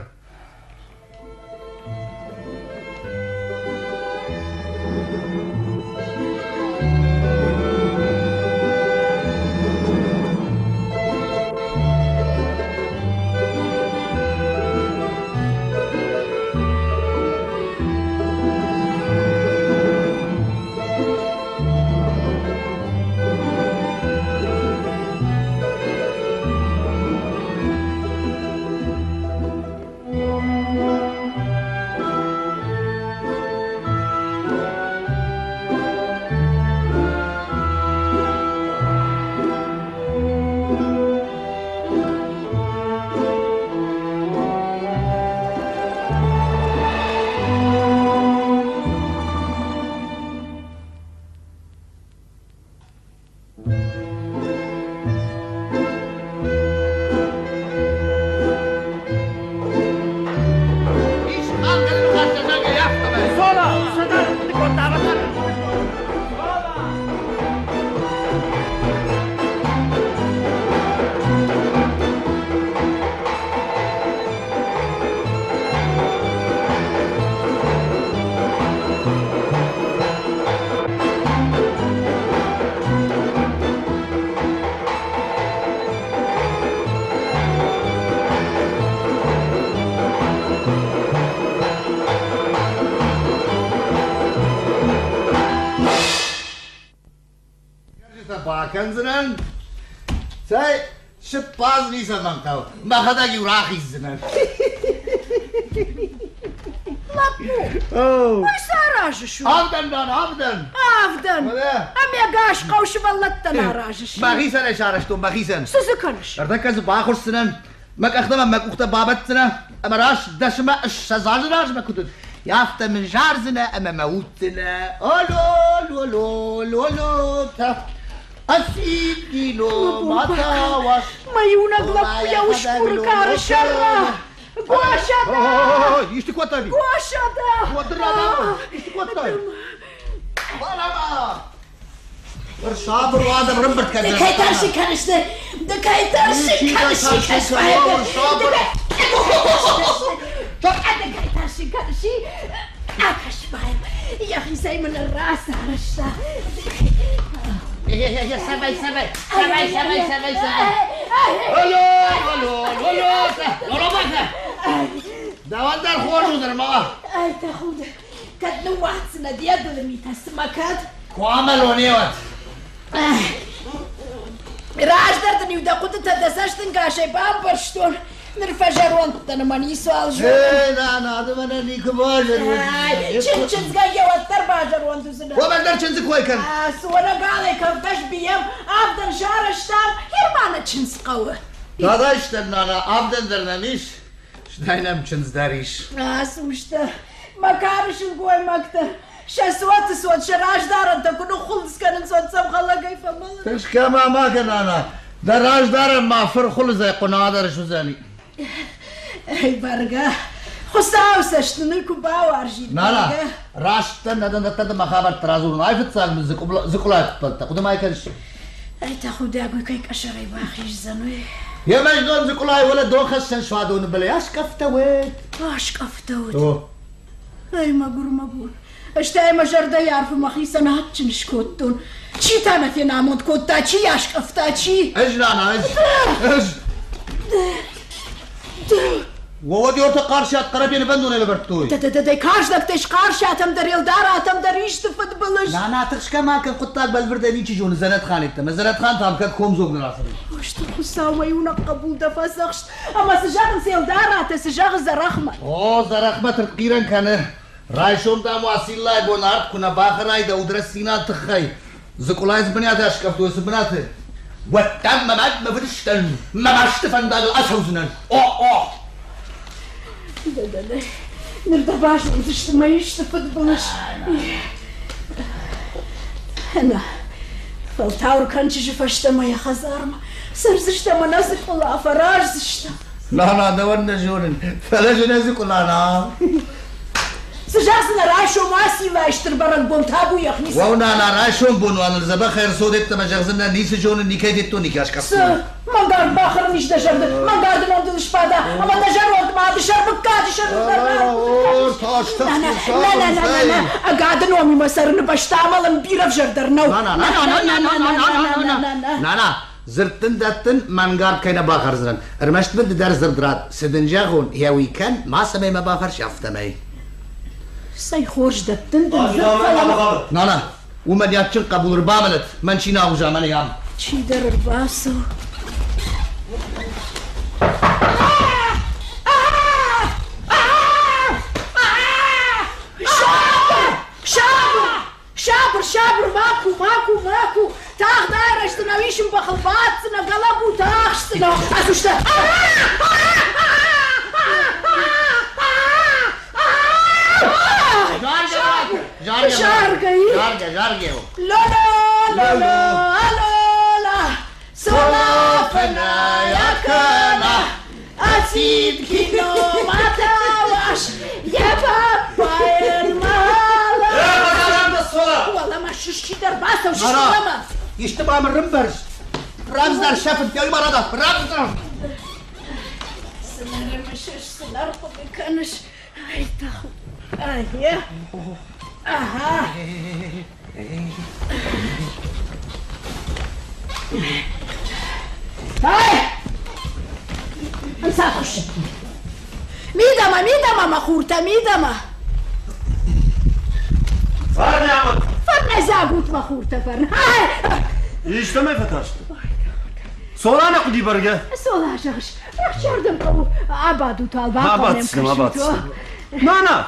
Бакӕндзынӕн. Цӕй, сыппаз ницӕмӕн хъӕуы. Мӕхӕдӕг-иу рахиздзынӕн. Лӕппу, уый цы аразыс? Авдӕн, нана, авдӕн. Авдӕн? Ӕмӕ ӕгас хъӕу сывӕллӕттӕн аразыс? Мӕхицӕн ӕй сарӕзтон, мӕхицӕн. Цы дзы кӕныс? Ӕртӕккӕ дзы бахуысдзынӕн, мӕ къӕхтӕ мӕ мӕ къухтӕ бабӕтдзынӕ ӕмӕ раст дӕсмӕ 20 азы размӕ куыд уыд, афтӕ мын зардзынӕ ӕмӕ мӕ уддзынӕ. Оло, лоло, лоло, Мӕ иунӕг лӕппуйӕ усгуры кары сӕрра! Гуашада! Исты кодтай? Гуашада! Исты кодтай? Сабыр у адӕм рымбырд кӕнын. Ды кӕй тӕрсын кӕныс, ды? Ды кӕй тӕрсын кӕныс, Сабыр, Ды кӕй тӕрсын кӕныс, акӕс-ма йӕм, йӕхицӕй мын рацарӕзта. Сабай, сабай, сабай, сабай, сабай, сабай. Алло, алло, алло, алло, Дӕуӕн дӕр хорз уыдзӕн, ма. Ай, тӕхуды, кӕд ныууадздзынӕ де дылы митӕ, цымӕ кӕд? Куы амӕлон, еуӕд. Раздӕр дын-иу дӕ хъуыдытӕ дӕ цӕстынгасӕй бамбӕрстон, ныр фӕзӕронд дӕн ӕмӕ ницуал зонын. Эй, нана, ды мӕнӕ никуы базӕронд. Чындзгӕ уӕддӕр базӕронд уыдзынӕ. Уӕмӕн дӕр чындзы кой кӕн. Цуана галӕй кӕвдӕс бийӕм, авдӕн сарӕзтам, Германы чындз хъӕуы. Дадайстӕн, нана, авдӕн дӕр нӕм ис, стӕй нӕм чындз дӕр ис. Ацу сты, мӕ кары сылгоймӕгтӕ сӕ цоты цот сӕ раздарӕнтӕ куы ныххуылыдз кӕнынц, уӕд сӕм хӕлӕгӕй фӕмӕлынц. Тыхсгӕ ма ма кӕн, нана, дӕ раздарӕн ма фырхуылыдзӕй хъуынадӕр суыдзӕни. Эй, бӕргӕ, Хуыцауы цӕст нын ӕй куы бауарзид. Нана, раст дӕн, нӕ дӕн, дӕттӕ дын мӕ хабӕрттӕ радзурын. Айфыццаг мын дзыкъуылайы ппӕлттӕ, хъуыды ма кӕныс? Ай тӕхудӕг уый кӕй къӕсӕрӕй бахиздзӕн, уый. Йе мӕздон дзыкъуылайы уӕлӕ донхӕссӕн суадоны былӕй аскъӕфтӕуӕд. Аскъӕфтӕуӕд. Ай мӕгуыр мӕ бон. Стӕй мӕ зӕрдӕйы арфы мӕхицӕн адджын скодтон. Чи та нӕ фенамонд кодта, чи аскъӕфта, чи? Ӕз, нана, ӕз! Ӕз! Уодиорты Хъарсиат Хъарабены бандонӕй лӕвӕрдтой. Дӕ-дӕ-дӕ, карздӕгтӕ схъарсиатӕм дӕр, Елдаратӕм дӕр исты фыдбылыз. Нана, тыхсгӕ ма кӕн, хъуыддаг бӕлвырдӕй ничи зоны Дзӕнӕтхан йеддӕмӕ. Дзӕнӕтхан та кӕд комдзог нӕ рацыди. Стыр Хуыцау, мӕ иунӕг хъӕбул дӕ фӕдзӕхст. Ӕмӕ цы зӕгъынц Елдаратӕ, цы зӕгъы Дзӕрӕхмӕт? О, Дзӕрӕхмӕт ӕртхъирӕн кӕны. Райсом, дам, Уациллайы бон ард куы нӕ бахӕрай дӕ удрӕстдзинады тыххӕй, Дзыкъулайы цы бынаты аскъӕфтой, цы бынаты, уӕд дам мӕ мад мӕ фыдыстӕн мӕ масты фӕндагыл ацӕудзынӕн. О-о! Дӕ-дӕ-дӕ, ныр дӕ базондзысты мӕ исты фыдбылыз. Нӕ, фӕлтау ркӕн чызджы фӕстӕмӕ йӕ хӕдзармӕ. Цӕрдзыстӕм ӕнӕ дзыкъула, фӕраздзыстӕм. Нана, дӕуӕн нӕ зонын, фӕлӕ зын дзыкъула нал. Цы зӕгъдзынӕ райсом Уациллайы стыр бӕрӕгбон табу йӕхицӕн? Уӕу, нана, райсом бон уал дзӕбӕх ӕрцодеттӕмӕ зӕгъдзынӕ, ницы зонын, никӕй федтон, никӕй аскъӕфтон. Цы? Мӕнгард бахӕрын ис дӕ зӕрды, мӕнгард ном дыл сбада, ӕмӕ дӕ зӕронд мады сӕр мыггаджы сӕр На, на, на, на, на, на, ӕгады номимӕ цӕрыны бӕстӕ амӕлын бирӕ ӕвзӕрдӕр нӕу. На, на, на, на, на, на, на, на, на, на, на, Дзырд дын дӕттын, мӕнгард кӕй нӕ бахӕрдзынӕн. Ӕрмӕст мын ды дӕр дзырд ратт, цы дын зӕгъон, йӕ уый кӕн, мацӕмӕй мӕ бафӕрс, афтӕмӕй. Цӕй хорз дӕттын дын дзырд, фӕлӕ... Нана, уымӕн йӕ адджын хъӕбул ӕрбамӕлӕт, мӕн чи нал уза, мӕнӕ ам. Чидӕр ӕрбацӕуы. Сабыр! Сабыр! Сабыр, сабыр, ма ку, ма ку, ма ку! Тагъд айрӕздзынӕ, уисын бӕхыл баддзынӕ, гӕлӕбутӕ ахсдзынӕ. Ацустӕ! Заргӕ, заргӕ, заргӕ. Ло-ло, ло-ло, а-ло-ла, Солафӕнӕй акӕна, Ацид кино матауаш, йӕ папайӕн мала. Уӕлӕмӕ чидӕр бацӕу, уӕлӕмӕ. Исты ма мын рымбӕрз. Рӕвдздӕр сӕфын, ма радав, рӕвдздӕр. Цы нӕ рымысыс, цы нӕ рхъуыды кӕныс. Ай, тӕху. Ай, ага. Ай! Ӕнцад Мидӕмӕ, мидӕмӕ, мӕ хуртӕ, мидӕмӕ! Фарнӕмӕ! Фарнӕй загут, мӕ хуртӕ, фарнӕ! Истӕмӕй фӕтарстӕ? Сола нӕ хъуыди бӕргӕ. Сола, зӕгъыс, рӕхджы хъӕуы. Абадут, албахъӕуӕм кӕсут. Нана,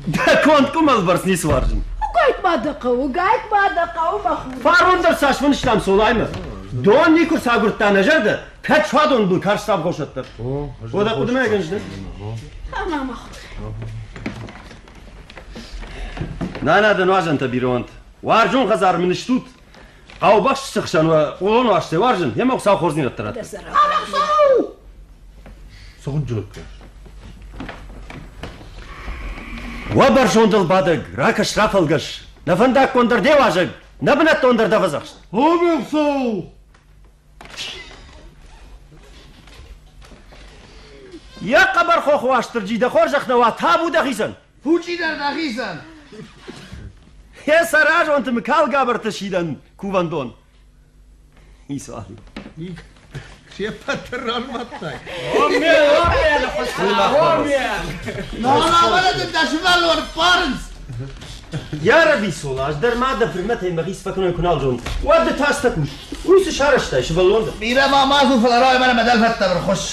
дӕ конд къуымӕлбӕрц ницы уарзын. Гайт ма дӕ хъӕуы, гайт ма дӕ хъӕуы, мӕ хур. Фарон дӕр цас фыныстам Солаймӕ. Дон никуы сагуырдта нӕ зӕрдӕ, кӕд суадон был карз савгъосӕддӕр. Уӕдӕ хъуыдымӕ гӕнжды. Ӕмӕ мӕ хур. Нана, дӕ нуазӕнтӕ бирӕ уӕнт. Уарзон хӕдзар мын стут. Хъӕубӕсты хсӕн уӕ хъулон уарзтӕй уарзын, йемӕ Хуыцау хорздзинӕдтӕ радта. Уӕ бӕрзондыл бадӕг, ракӕс, рафӕлгӕс, нӕ фӕндаггон дӕр де уазӕг, нӕ бынӕттон дӕр дӕ фӕдзӕхст. О, Йӕ хъӕбӕр хох Уастырджи дӕ хорзӕх нӕ уа, табу дӕхицӕн! Фучи дӕр дӕхицӕн! Йӕ саразонты Мыкалгабырты сидӕн кувӕндон. Исали. Се ппӕт дӕр ранымадтай. Оммен, оммен, Хуыцау, оммен! Нана, мӕнӕ дын дӕ сывӕллон ппарынц! Йарӕби, Соло, ӕз дӕр ма дӕ фырмӕтӕй мӕхи сфӕкӕнон куы нал зонын. Уӕд ды та стӕкус. Уый цы сарӕзтай, сывӕллон дӕ? Бирӕ ма ма дзур, фӕлӕ рауай мӕнӕ мӕ дӕлфӕдтӕ ӕрхуысс.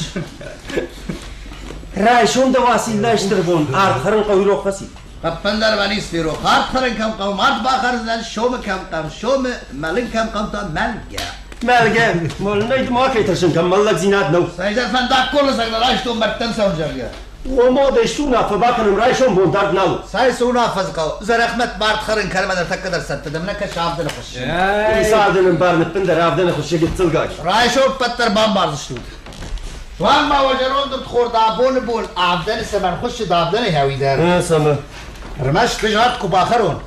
Райсом дӕ Уациллайы стыр бон ард хӕрын хъӕуы рох фӕци. Ӕппындӕр мӕ ницы ферох. Ард хӕрын кӕм хъӕуы, мард бахӕрдзынӕн, сомы кӕм хъӕуы, сомы, мӕлын кӕм хъӕуы та мӕлгӕ. Мӕлгӕ, мӕлынӕй ды ма кӕй тӕрсын кӕм мӕллӕгдзинад нӕу. Цӕйдӕр фӕндаггон лӕдзӕг нӕ райстон мӕрдтӕм цӕуын, зӕгъгӕ. Ома дӕ цы уынаффӕ бакӕнӕм райсом бон дард нал у. Цӕй цы уынаффӕ дзы хъӕуы? Дзӕрӕхмӕт мард хӕрын кӕны мӕ ныртӕккӕ дӕр цӕттӕ дӕ, мӕнӕ кӕс авдӕны хуыссы. Ис авдӕнӕн бар ныппындӕр авдӕны хуыссы гыццылгай. Райсом ппӕт дӕр бамбардзыстут. Суанг ма уӕ зӕронд ӕрдхорд абоны бон авдӕны цӕмӕн хуыссыд авдӕны хӕуи дӕр. Цӕмӕ? Ӕрмӕст ӕз ард куы бахӕрон,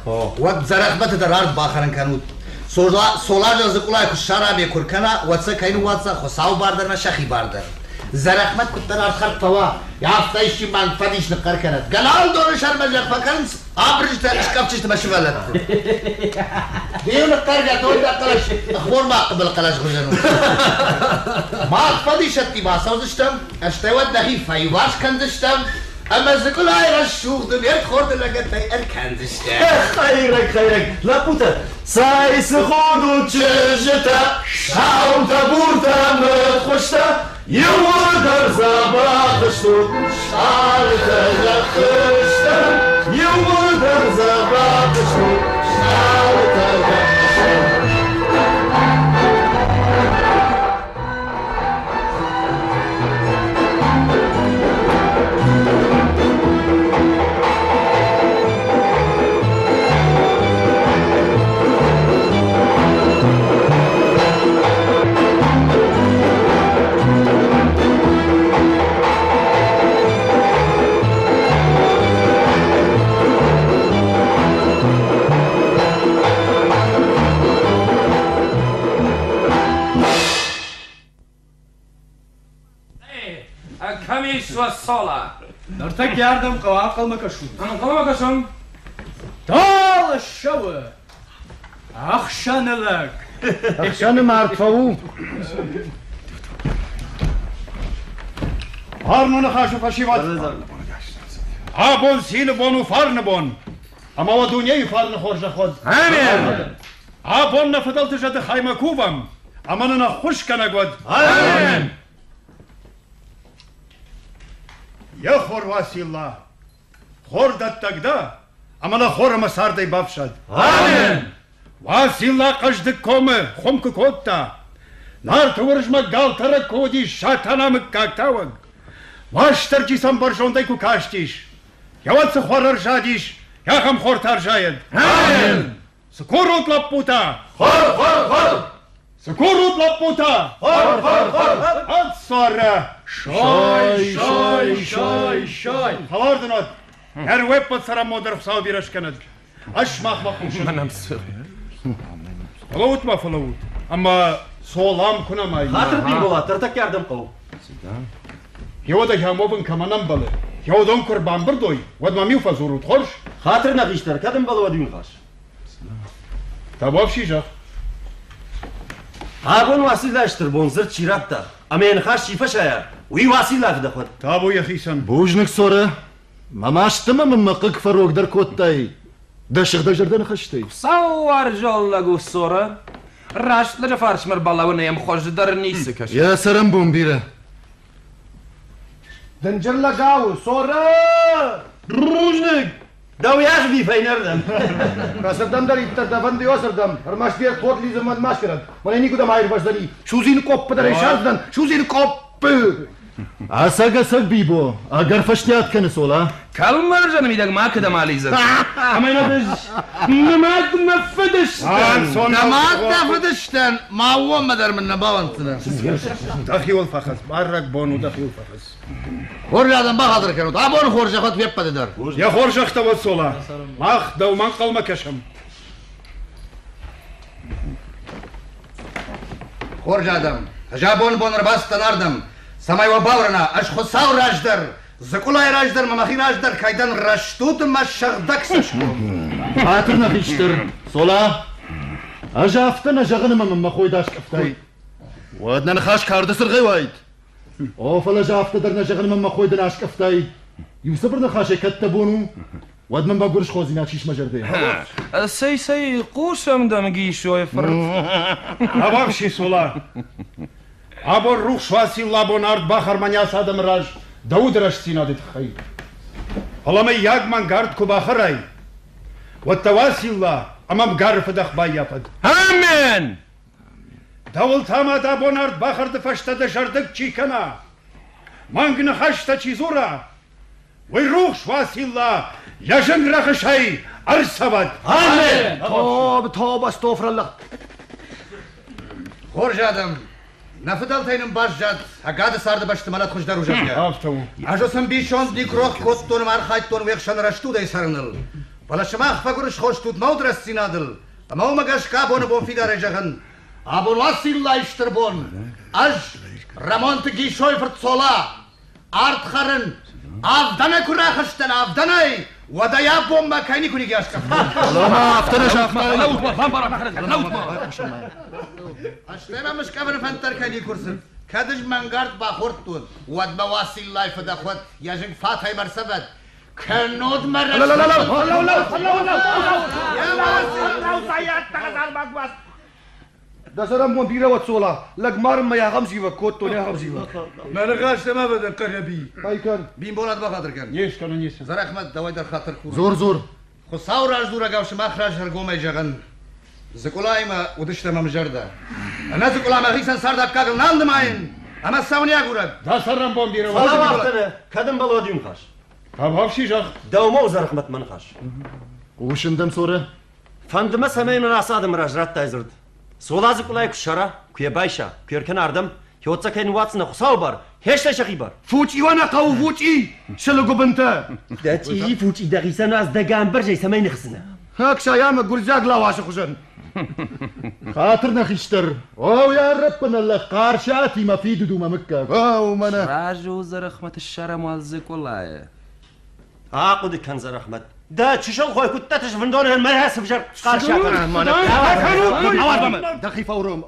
уӕд Дзӕрӕхмӕты дӕр ард бахӕрын кӕнут. Солазӕн дзыкъулайы куы ссара ӕмӕ куы ркӕна, уӕд сӕ кӕй ныууадздзӕн Хуыцауы бар дӕр ӕмӕ сӕхи бар дӕр. Дзӕрӕхмӕт куыддӕр ардхӕрд фӕуа, афтӕ исчи мӕнг фӕдис ныхъхъӕр кӕнӕд. Гӕналдоны сӕрмӕ зӕхх фӕкӕнынц, абырджытӕ скъӕфджысты мӕ сывӕллӕтты. Деу ныхъхъӕргӕ дойнаг хъӕлӕс ӕххормаг хъыбыл хъӕлӕс хуызӕн у. Мах фӕдисӕттимӕ ацӕудзыстӕм, стӕй уӕд нӕхи фӕиуварс кӕндзыстӕм ӕмӕ Зыкъулайы рӕсугъды ме рдхорды лӕгӕтӕй ӕркӕндзыстӕм. Хӕйрӕг, хӕйрӕг, лӕппутӕ, цӕй цы хонут чызджытӕ, саутӕ, буртӕ, мыдхуызтӕ, иууылдӕр дзӕбӕх стут, стъалытӕ зӕххы стӕм, иууылдӕр дзӕбӕх стут, стъалытӕ зӕххы стӕм. Кӕм ис уӕ Соло? Ныртӕккӕ ардӕм хъӕуы ӕнхъӕлмӕ кӕсут. Ӕнхъӕлмӕ кӕсӕм. Дал ссӕуы! Ӕхсӕны лӕг! Ӕхсӕны мард фӕу! Фарны ныхасы фӕсивӕд! Абон цины бон у фарны бон, ӕмӕ уӕ дунейы фарны хорзӕх уӕд! Амин! Абон нӕ фыдӕлты зӕды хаймӕ кувӕм, ӕмӕ нын ӕххуысгӕнӕг уӕд! Амин! Йӕ хор Уацилла, хордӕттӕг дӕ, ӕмӕ нӕ хор ӕмӕ цардӕй бафсад. Амин! Уацилла хъӕздыг комы хуым куы кодта, Нарты Уырызмӕг галтӕрӕг куы уыдис Сатана мыггаг тауӕг, Уастырджи сӕм бӕрзондӕй куы кастис, йӕ цы хор ӕрзадис, ахӕм хортӕ ӕрзайӕд. Амин! Цы курут, лӕппутӕ? Хор, хор, хор! Цы курут, лӕппутӕ? Хор, хор, хор! Ӕдсорӕ! Сой, сой, сой, сой! Хӕлар дын уӕд! Ӕруӕппӕт цӕрӕнбон дӕр Хуыцау бирӕ скӕнӕд. Ӕз сымахмӕ хъусын. Мӕнӕм цы? Фӕлӕуут ма, фӕлӕуут. Ӕмӕ Солам куы нӕма и. Хатыр Бимболат, ӕртӕккӕ ардӕм хъӕуы. Гъеуӕд ахӕм уӕвын кӕмӕн ӕмбӕлы, гъеуыдон куы ӕрбамбырд уой, уӕд мӕм-иу фӕдзурут, хорз? Хатыр нӕ хистӕр, кӕд ӕмбӕлы, уӕд иу ныхас. Табуафси зӕгъ. Абон Уацилла стыр бон дзырд чи радта, ӕмӕ йӕ ныхас чи фӕсайа, уый Уацилла фыдӕхуӕд. Табу йӕхицӕн. Бузныг, Цорӕ. Мӕ маст ӕмӕ мын мӕ хъыг фӕрогдӕр кодтай дӕ сыгъдӕгзӕрдӕ ныхӕстӕй. Сауарзон лӕг у Цорӕ. Раст лӕджы фарсмӕ ӕрбалӕууынӕй йӕм хуыздӕр ницы кӕсы. Йӕ цӕрӕнбон бирӕ. Дынджыр лӕгау, Цорӕ! Бузныг! Дӕу йас би фӕйнӕрдӕм. Кӕцырдӕмдӕриддӕр дӕ фӕнды ацырдӕм, ӕрмӕст де рдхорд лидзынмӕ ма скӕнӕд. Мӕнӕ никуыдӕм аирвӕздзӕни. Судзин къоппы дӕр ӕй садздзӕн, судзин къоппы! Ӕцӕг, ӕцӕг, Бибо, ӕгӕр фӕстиат кӕны Цола. Кӕлмӕрзӕны мидӕг ма кӕдӕм алидзӕд. Ӕмӕ йын ӕз нымад мӕ фыдыстӕн. Дӕ мад дӕ фыдыстӕн, ма уомӕ дӕр мын нӕ бауӕнддзынӕ. Дӕхиуыл фӕхӕц, бӕрӕгбон у, дӕхиуыл фӕхӕц. Хорз адӕм, бахатыр кӕнут, абоны хорзӕх уӕд уе ппӕты дӕр. Йӕ хорзӕхтӕ уӕд, Цола. Мах дӕумӕ ӕнхъӕлмӕ кӕсӕм. Хорз адӕм, ӕз абон бон ӕрбацыдтӕн ардӕм, цӕмӕй уӕ бауырна, ӕз Хуыцауы раз дӕр, Дзыкъулайы раз дӕр мӕ мӕхи раз дӕр кӕй дӕн рӕстуд ӕмӕ сыгъдӕг цӕсгом. Хатыр нӕ хистӕр, Цола, ӕз афтӕ нӕ зӕгъын ӕмӕ мын мӕ хой даскъӕфтай. Уӕд нӕ ныхас карды цыргъӕй уаид. О, фӕлӕ ӕз афтӕ дӕр нӕ зӕгъын ӕмӕ мӕ хой дын аскъӕфтай. Иу цыбыр ныхасӕй кӕд дӕ бон у, уӕд мын мӕ гуырысходзинад сис мӕ зӕрдӕйы. Цӕй, цӕй, хъусӕм дӕм, Гисойы фырт. Ӕвӕхси, Цола. Абон рухс Уацилла абон ард бахӕрманяс адӕмы раз дӕ уды рӕстдзинады тыххӕй. Фӕлӕ мыййаг мӕнгард куы бахӕрай, уӕд дӕ Уацилла ӕмӕ мгары фыдӕх баййафӕд. Амен! Дӕуыл та ма дӕ бон ард бахӕрды фӕстӕ дӕ зӕрдыг чи кӕна, мӕнг ныхӕстӕ чи дзура, уый рухс Уацилла йӕ зынг рӕхысӕй ӕрцӕвӕд. Амен! Тоб, тоб, астогфираллах. Хорз адӕм, Нӕ фыдӕлтӕй нын баззад, ӕгады царды бӕсты мӕлӕт хуыздӕр у, зӕгъгӕ. Афтӕ у. Ӕз уыцы ӕмбисонд никуы рох кодтон ӕмӕ архайдтон уе хсӕн рӕстудӕй цӕрыныл. Фӕлӕ сымах фӕгуырысхо стут мӕ удрӕстдзинадыл, ӕмӕ уымӕ гӕсгӕ абоны бон фидарӕй зӕгъын, абон Уациллайы стыр бон, ӕз, Рӕмонты Гисойы фырт Цола, ард хӕрын, авдӕнӕй куы рахызтӕн, авдӕнӕй, уӕд ӕй абонмӕ кӕй никуы нигӕ аскъӕфтон. Фӕлӕ афтӕ нӕ загътай. Стӕй мӕм скъӕфыны фӕнд дӕр кӕй никуы рцыд. Кӕд ӕз мӕнгард бахордтон, уӕд мӕ Уациллайы фыдӕхуӕд йӕ зынг фатӕй мӕ рцӕвӕд. Кӕннод мӕ Дӕ цӕрӕнбон бирӕ уӕд, Цола, лӕгмарынмӕ ахӕм зивӕг кодтон, ахӕм зивӕг. Мӕ ныхӕстӕ ма бадӕн Хъӕрӕби. Айкӕн. Бимболат бахатыр кӕн. Не скӕнын, не Дзӕрӕхмӕт, дӕуӕй дӕр хатыр курын. Дзур, дзур. Хуыцауы раздзурӕгау сымах раз ӕргомӕй зӕгъын, Дзыкъулаимӕ уыдыстӕм ӕмзӕрдӕ. Ӕнӕ Дзыкъула мӕхицӕн цард аккагыл нал нымайын ӕмӕ цӕуын агурӕг. Дӕ цӕрӕнбон бирӕ Фӕлӕ уӕхтӕ кӕд ӕмбӕлы иу ныхас? Табуафси зӕгъ. Дӕумӕ у Дзӕрӕхмӕт мӕ ныхас. Хъусын дӕм, Цорӕ. Фӕнды мӕ, цӕмӕй мын ацы адӕмы раз радтай дзырд. Цола Дзыкъулайы куы ссара, куы йӕ байса, куы йӕ ркӕна ардӕм, хёццӕ кӕй ныууадздзынӕ Хуыцауы бар, хестӕй сӕхи бар. Фучъи уӕ нӕ хъӕуы, фучъи, сылыгуыбынтӕ! Дӕ чъизи фучъи дӕхицӕн аз дӕ гамбӕрзӕй цӕмӕй ныхдзынӕ? Ӕхсай ӕмӕ гуырдзиаг лауасы хуызӕн. Хатыр нӕ хистӕр. Оу, йӕ рӕппынӕллӕх Хъарсиатимӕ фидыд у мӕ мыггаг. Оу, мӕнӕ. Сразы у Дзӕрӕхмӕты ссарӕм уал Дзыкъулайы. Ахъуыды кӕн, Дзӕрӕхмӕт. Дӕ чысыл хой куыддӕты сывӕндонӕн мӕ сывзӕр Хъарсиатӕн. Дӕхи фӕуром.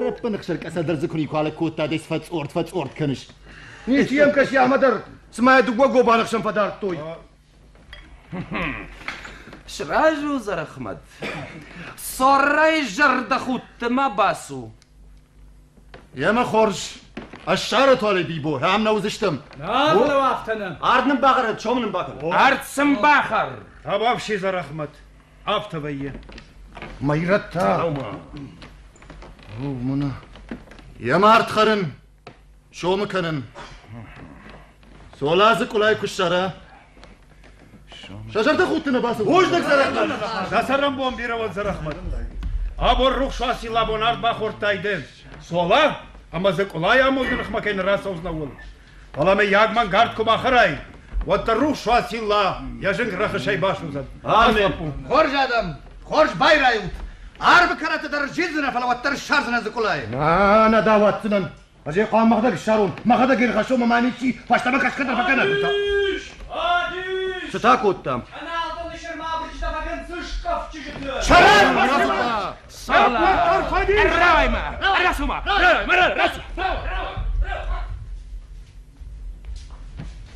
Рӕппыны хсӕр къӕсӕдӕр дзы куы никуы алыг кодта, дӕ фӕцъорд фӕцъорд кӕныс. Ничи йӕм кӕси ӕмӕ дӕр, цыма йӕ дыууӕ гобаны хсӕн фӕдардтой. Сразы у, Дзӕрӕхмӕт. Сорӕй зӕрдӕхудты ма бацу. Емӕ хорз. Ӕссары туалет Бибо, ам нӕ уыдзыстӕм. Нал афтӕ нӕ. Ард нын бахӕрӕд, сом нын бакӕн. Ард сын бахӕр. Табуафси, Дзӕрӕхмӕт, афтӕ вӕййы. Мӕ ирӕттӕ. О, мӕнӕ. Йӕ мард хӕрын, сомы кӕнын. Цола дзы къулӕй куы ссара. Сӕ зӕрдӕхудты нӕ бацыд. Бузныг, Дзӕрӕхмӕт! Дӕ цӕрӕнбон бирӕ уӕд, Дзӕрӕхмӕт. Абон рухс Уацилла бон ард бахордтай ды. Цола ӕмӕ дзы къулайы амонды ныхмӕ кӕй нӕ рацӕудзынӕ, ууыл. Фӕлӕ мыййаг мӕнгард куы бахӕрай, уӕддӕр рухс Уацилла йӕ зынг рӕхысӕй басудзӕд. Амен. Хорз адӕм, хорз байрайут. Арвы кӕрӕтты дӕр зилдзынӕ, фӕлӕ уӕддӕр ссардзынӕ дзыкъулайы. Нӕ, нӕ дӕ уадздзынӕн. Ӕз ӕй хъуамӕ мӕхӕдӕг ссарон, мӕхӕдӕг ӕй рхӕссон ӕмӕ ма ничи фӕстӕмӕ кӕсгӕ дӕр фӕкӕнӕд. Цы та кодтам?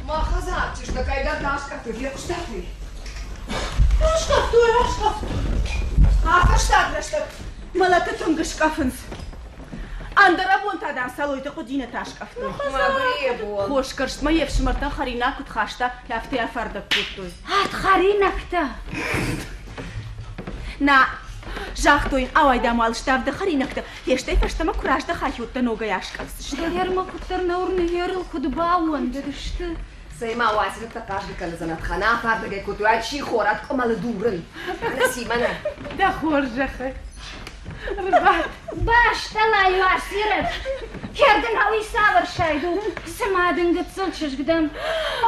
Мӕ хӕдзар чызг кӕйдӕр раскъӕфтой, фехъуыстат уый? Раскъӕфтой, раскъӕфтой. А фӕстаг рӕстӕг мӕлӕты тынг скъӕфынц. Ӕндӕрӕбон та, дам, Салойты Хъуыдинӕ скъӕфтой. Хосгӕрстмӕ йе фсымӕртӕн хӕринаг куыд хаста, афтӕ йӕ афардӕг кодтой. Ат хӕринӕгтӕ! Нӕ, загътой, ауай, дам, уал ставды хӕринӕгтӕ, стӕй фӕстӕмӕ куы раздӕхай, уӕддӕр ногӕй аскъӕфдзысты. Гъер куыддӕр нӕ уырны, гъерыл куыд баууӕндыдысты. Цӕй ма уацилӕгтӕ хъазгӕ кӕны дзӕнӕтхана, афардӕгӕй кодтой, ай чи хорат къуымӕлы дурын. Мӕнӕ мӕнӕ. Дӕ хорзӕхӕй. Рбад. Бӕстӕлӕй уацирӕт. Кӕрдынау цавӕр сайд у, цыма дын гыццыл чызг дӕн.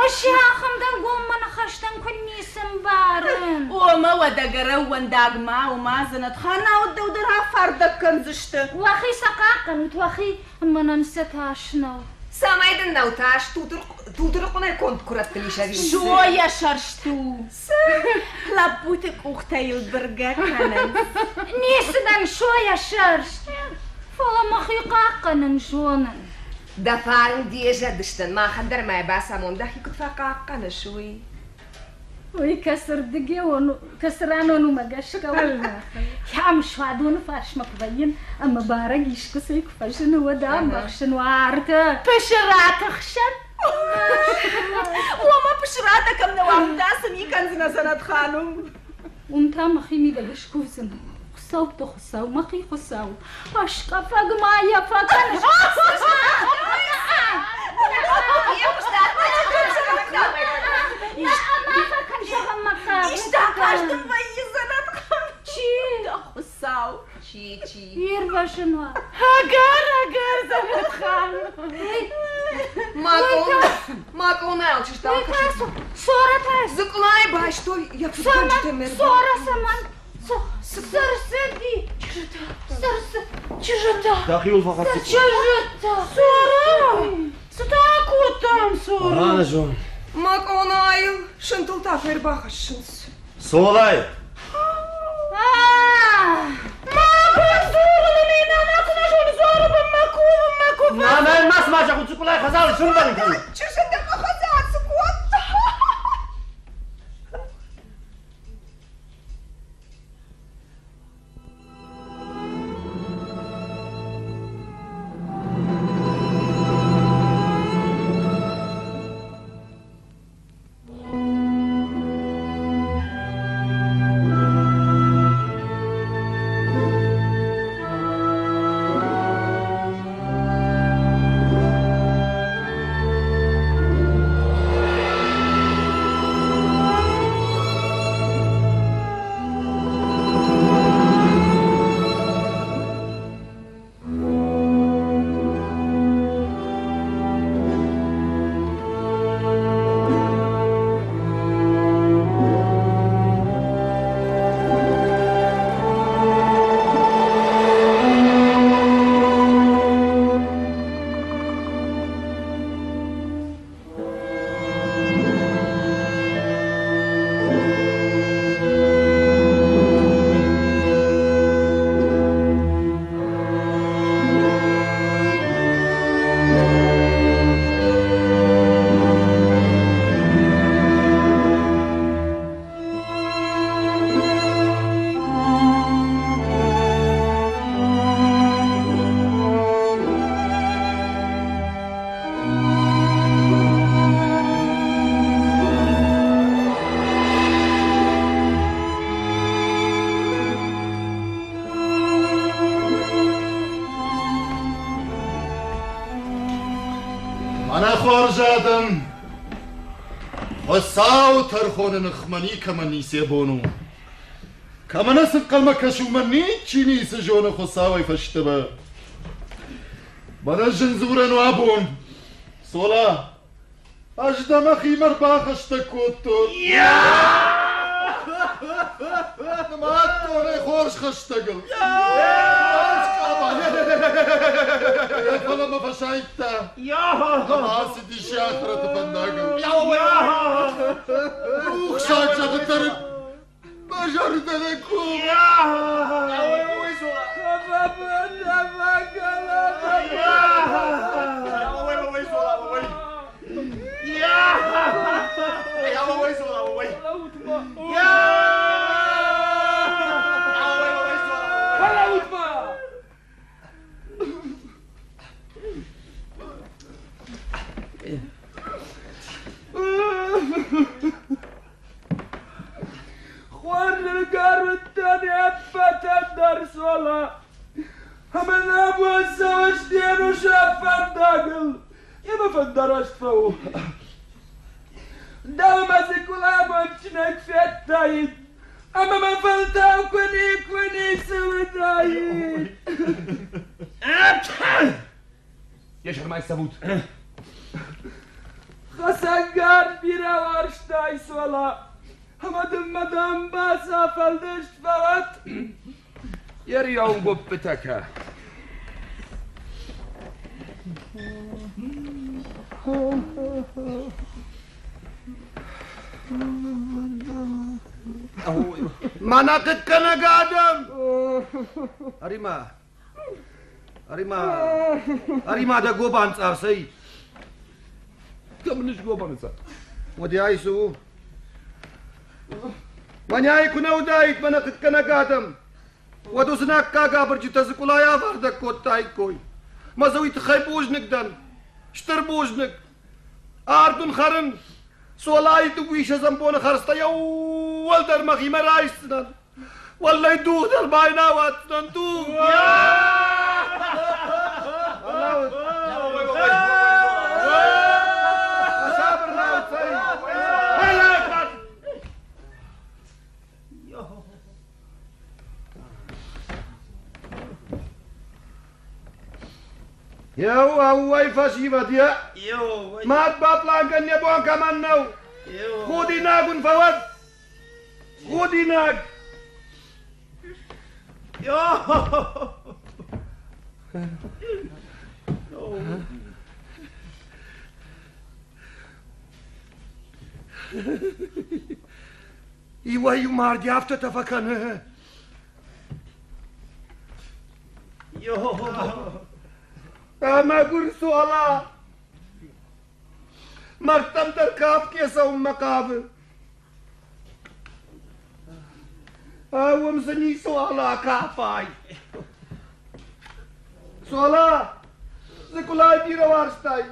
Ощи ахӕм дӕлгоммӕ ныхӕстӕн куы ницы мбарын. Омӕ уӕдӕ гӕрӕууӕндаг ма у, ма дзӕнӕтхана дӕу дӕр афардӕг кӕндзысты. Уӕхи сӕ хъахъхъӕнут, уӕхи, мӕнӕн сӕ тас нӕу. Цӕмӕй дын нӕу тас, тутыры хъуынӕй конд куырӕттыл ис ӕви? Сойӕ сӕрст у. Лӕппуты къухтӕ йыл быргӕ кӕнынц. Ницы дӕн сойӕ сӕрст, фӕлӕ мӕхи хъахъхъӕнын зонын. Дӕ фарн де зӕдыстӕн, махӕн дӕр мӕ бацамон, дӕхи куыд фӕхъахъхъӕныс, уый. Уый кӕцырдыгеон, кӕцыранон уымӕ гӕсгӕ у. Ам суадоны фарсмӕ куы вӕййын ӕмӕ бӕрӕг искуыцӕй куы фӕзыны, уӕд ӕмбӕхсын уартӕ. Пысыраты хсӕн? Уомӕ пысыратӕ кӕм нӕ уагъта, цы ми кӕндзынӕ Дзӕнӕтхан уым? Уым та мӕхи мидӕг скувдзынӕн. Хуыцӕутты Хуыцау, мӕхи Хуыцау, аскъӕфӕг ма йӕ фӕкӕныс. Исты ахъазт вӕййы Дзӕнӕтхан? Чи? Хуыцау. Чи, чи? Ирвӕзын уа. Ӕгӕр, ӕгӕр, Дзӕнӕтхан. Мӕ къонайыл чызг акӕсут. Сора та. Дзыкълайы байстой йӕ фыдгӕнджытӕ ме Сора цӕмӕн? Сырсыди. Чызджытӕ. Сырсы. Чызджытӕ. Дӕхиуыл фӕхӕцыд. Чызджытӕ. Сора! Цы та кодтам, Сора? Ма зон. Мӕ къонайыл сынтыл та фербахӕссынц. Солай! Нана, ма ма зӕгъут, цыкъулай хӕдзары сымбӕлын кӕны. Чызджытӕ мӕ хӕдзар цы кодта? Мӕнӕ хорз адӕм, Хуыцауы тӕрхоны ныхмӕ никӕмӕн ницы йӕ бон у. Кӕмӕ нӕ цы нхъӕлмӕ кӕсы, уымӕн ничи ницы зоны Хуыцауӕй фӕстӕмӕ. Мӕнӕ зын дзурӕн у абон. Цола, ӕз дӕ мӕхимӕ ӕрбахӕстӕг кодтон. Нымадтон ӕй хорз хӕстӕгыл. Хорз къабаз. Фӕлӕ мӕ фӕсайдта. Ӕмӕ ацыдис йӕ ахыраты фӕндагыл. Рухсаг зӕгъы тӕрын. Мӕ зӕрдӕ нӕ комы. Хуаргӕрттӕн ӕппӕтӕн дӕр Сола, ӕмӕ нӕ бон цӕуыс де нусы фӕндагыл, йемӕ фӕндараст фӕу. Дӕумӕ дзы куы федтаид, ӕмӕ мӕ фӕлтау куы никуы ницы уыдаид. Йӕ сӕрмӕ цӕвут. Хӕцӕнгарз бирӕ уарзтай, Сола, ӕмӕ дын мӕ дамбаца фӕлдыст фӕуӕд. Йӕ риуы гоппытӕ кӕ. Мӕнӕ хъыггӕнӕг адӕм! Ӕри-ма, ӕри-ма, ӕри-ма дӕ гобан цъар, цӕй! Кӕм ис гобаны цъар? Уӕдӕ ай цы у? Мӕнӕй куы нӕ уыдаид мӕнӕ хъыггӕнӕг адӕм, уӕд уыцы наккаг абырджытӕ дзыкъулайы афардӕг кодтаиккой. Мӕ дзы уый тыххӕй бузныг дӕн, стыр бузныг. Ард уын хӕрын, Цолайы дыууиссӕдзӕм боны хӕрзтӕ иууылдӕр мӕхимӕ райсдзынӕн. Уӕллӕй дугъ дӕр майнӕ ауадздзынӕн, дугъ! Еу, фӕсивӕд, йӕ! Мад баплан кӕн йӕ бон кӕмӕн нӕу! Худинаг уын фӕуӕд! Худинаг! Иуӕй-иу марди афтӕтӕ фӕкӕны. Мӕгуыр Суала! Мӕрдтӕм дӕр кафгӕ цӕуынмӕ хъавы. Уым дзы ницыуал акафай. Суала, дзыкъулай бирӕ уарзтай,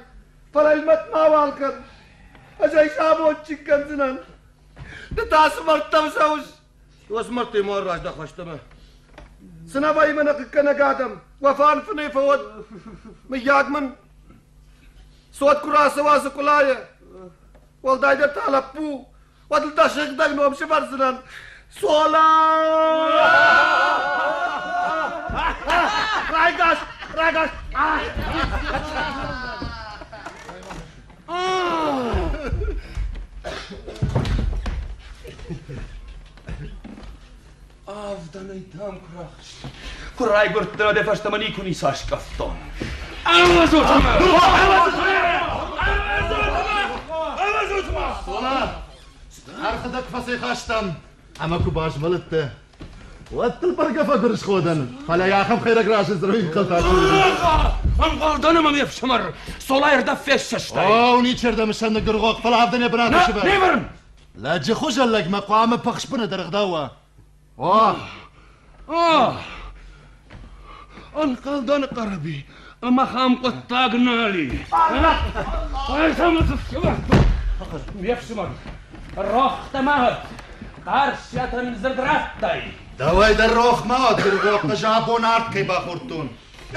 фӕлӕ мӕт мауал кӕн. Ӕз ӕй самондджын кӕндзынӕн. Ды та цы мӕрдтӕм цӕуыс? Уӕ мӕрдтӕй ма раздӕх фӕстӕмӕ. Цы нӕ вӕййы мӕнӕ хъыггӕнӕг адӕм, уӕ фарн фынӕй фӕуӕд. Мыййаг мын цот куы рацӕуа дзыкъулайӕ, уӕлдайдӕр та лӕппу, уӕд ыл дӕ сыгъдӕг ном сӕвӕрдзынӕн. Цола! Райгас! Райгас! Авдӕнӕй дӕм куы рахызти, куы райгуырдтӕн, дӕ фӕстӕмӕ никуы ницы аскъӕфтон. Ауадзут мӕ! Ауадзут мӕ! Сола, ӕрхӕдӕг фӕцӕйхастам, ӕмӕ куы базмӕлыдтӕ, уӕд дыл бӕргӕ фӕгуырысхо дӕн, фӕлӕ йӕ ахӕм хӕйрӕг разындзӕн, уый ӕнхъӕл та чи уыди. Ӕнхъӕлдӕн ӕмӕ ме фсымӕр Солайы рдӕм фессӕстай. О, ничердӕм сӕ ныггыргъохъ, фӕлӕ авдӕн йӕ бынаты сывӕр. Не вӕрын! Лӕджы хуызӕн лӕгмӕ хъуамӕ пыхсбыны дӕр ӕгъдау уа. О! О! Ӕнхъӕлдӕн, Хъӕрӕби, ӕмӕ ахӕм хъуыддаг нал и. Ме фсымӕр, рохтӕ ма уӕд, Хъарсиатӕн дзырд радтай. Дӕуӕй дӕр рох ма уӕд, Гыргъохъ, ӕз абон ард кӕй бахордтон.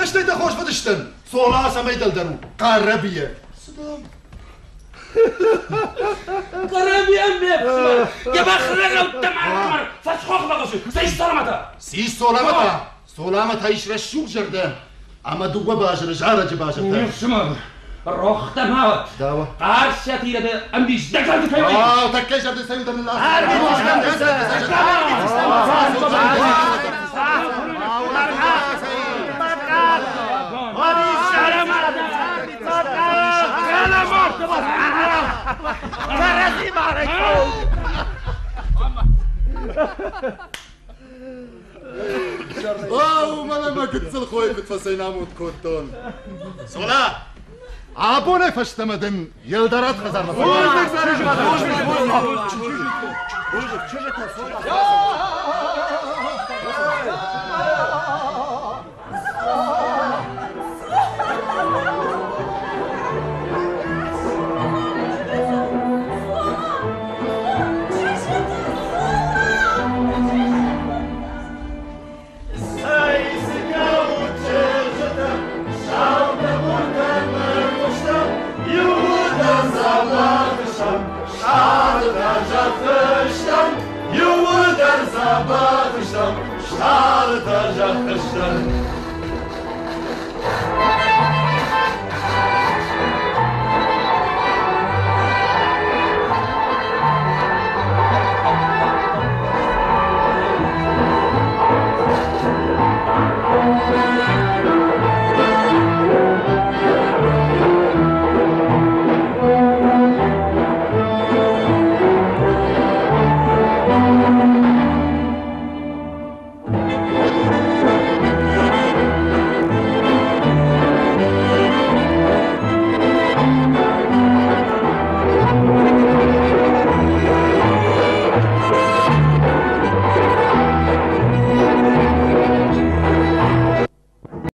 Стӕй дӕ хорз фыдыстӕн, Цола цӕмӕй дӕлдӕр у, Хъӕрӕбийӕ. Цы дам? Хъӕрӕбийӕн ме фсымӕр, йӕ бӕхрӕгъӕуттӕ мар фӕсхохмӕ хъуысы, цӕй Соламӕтӕ? Ци Соламӕтӕ? Соламӕтӕ ис рӕсугъд зӕрдӕ ӕмӕ дыууӕ базыры зарӕджы базыртӕ. Ме фсымӕр, рохтӕ ма уӕд. Дауа. Хъарсиаты ирӕды ӕмбис дӕ зӕрды кӕй уыди? Ау, тӕккӕ зӕрды цӕуы дӕ ныллас. Ау, мӕнӕ мӕ гыццыл хойы куыд фӕцӕйнамуд кодтон. Сола, абонӕй фӕстӕмӕ дын Елдарат хӕдзармӕ Иуылдӕр дзӕбӕх стӕм, стъалытӕ зӕххы стӕм.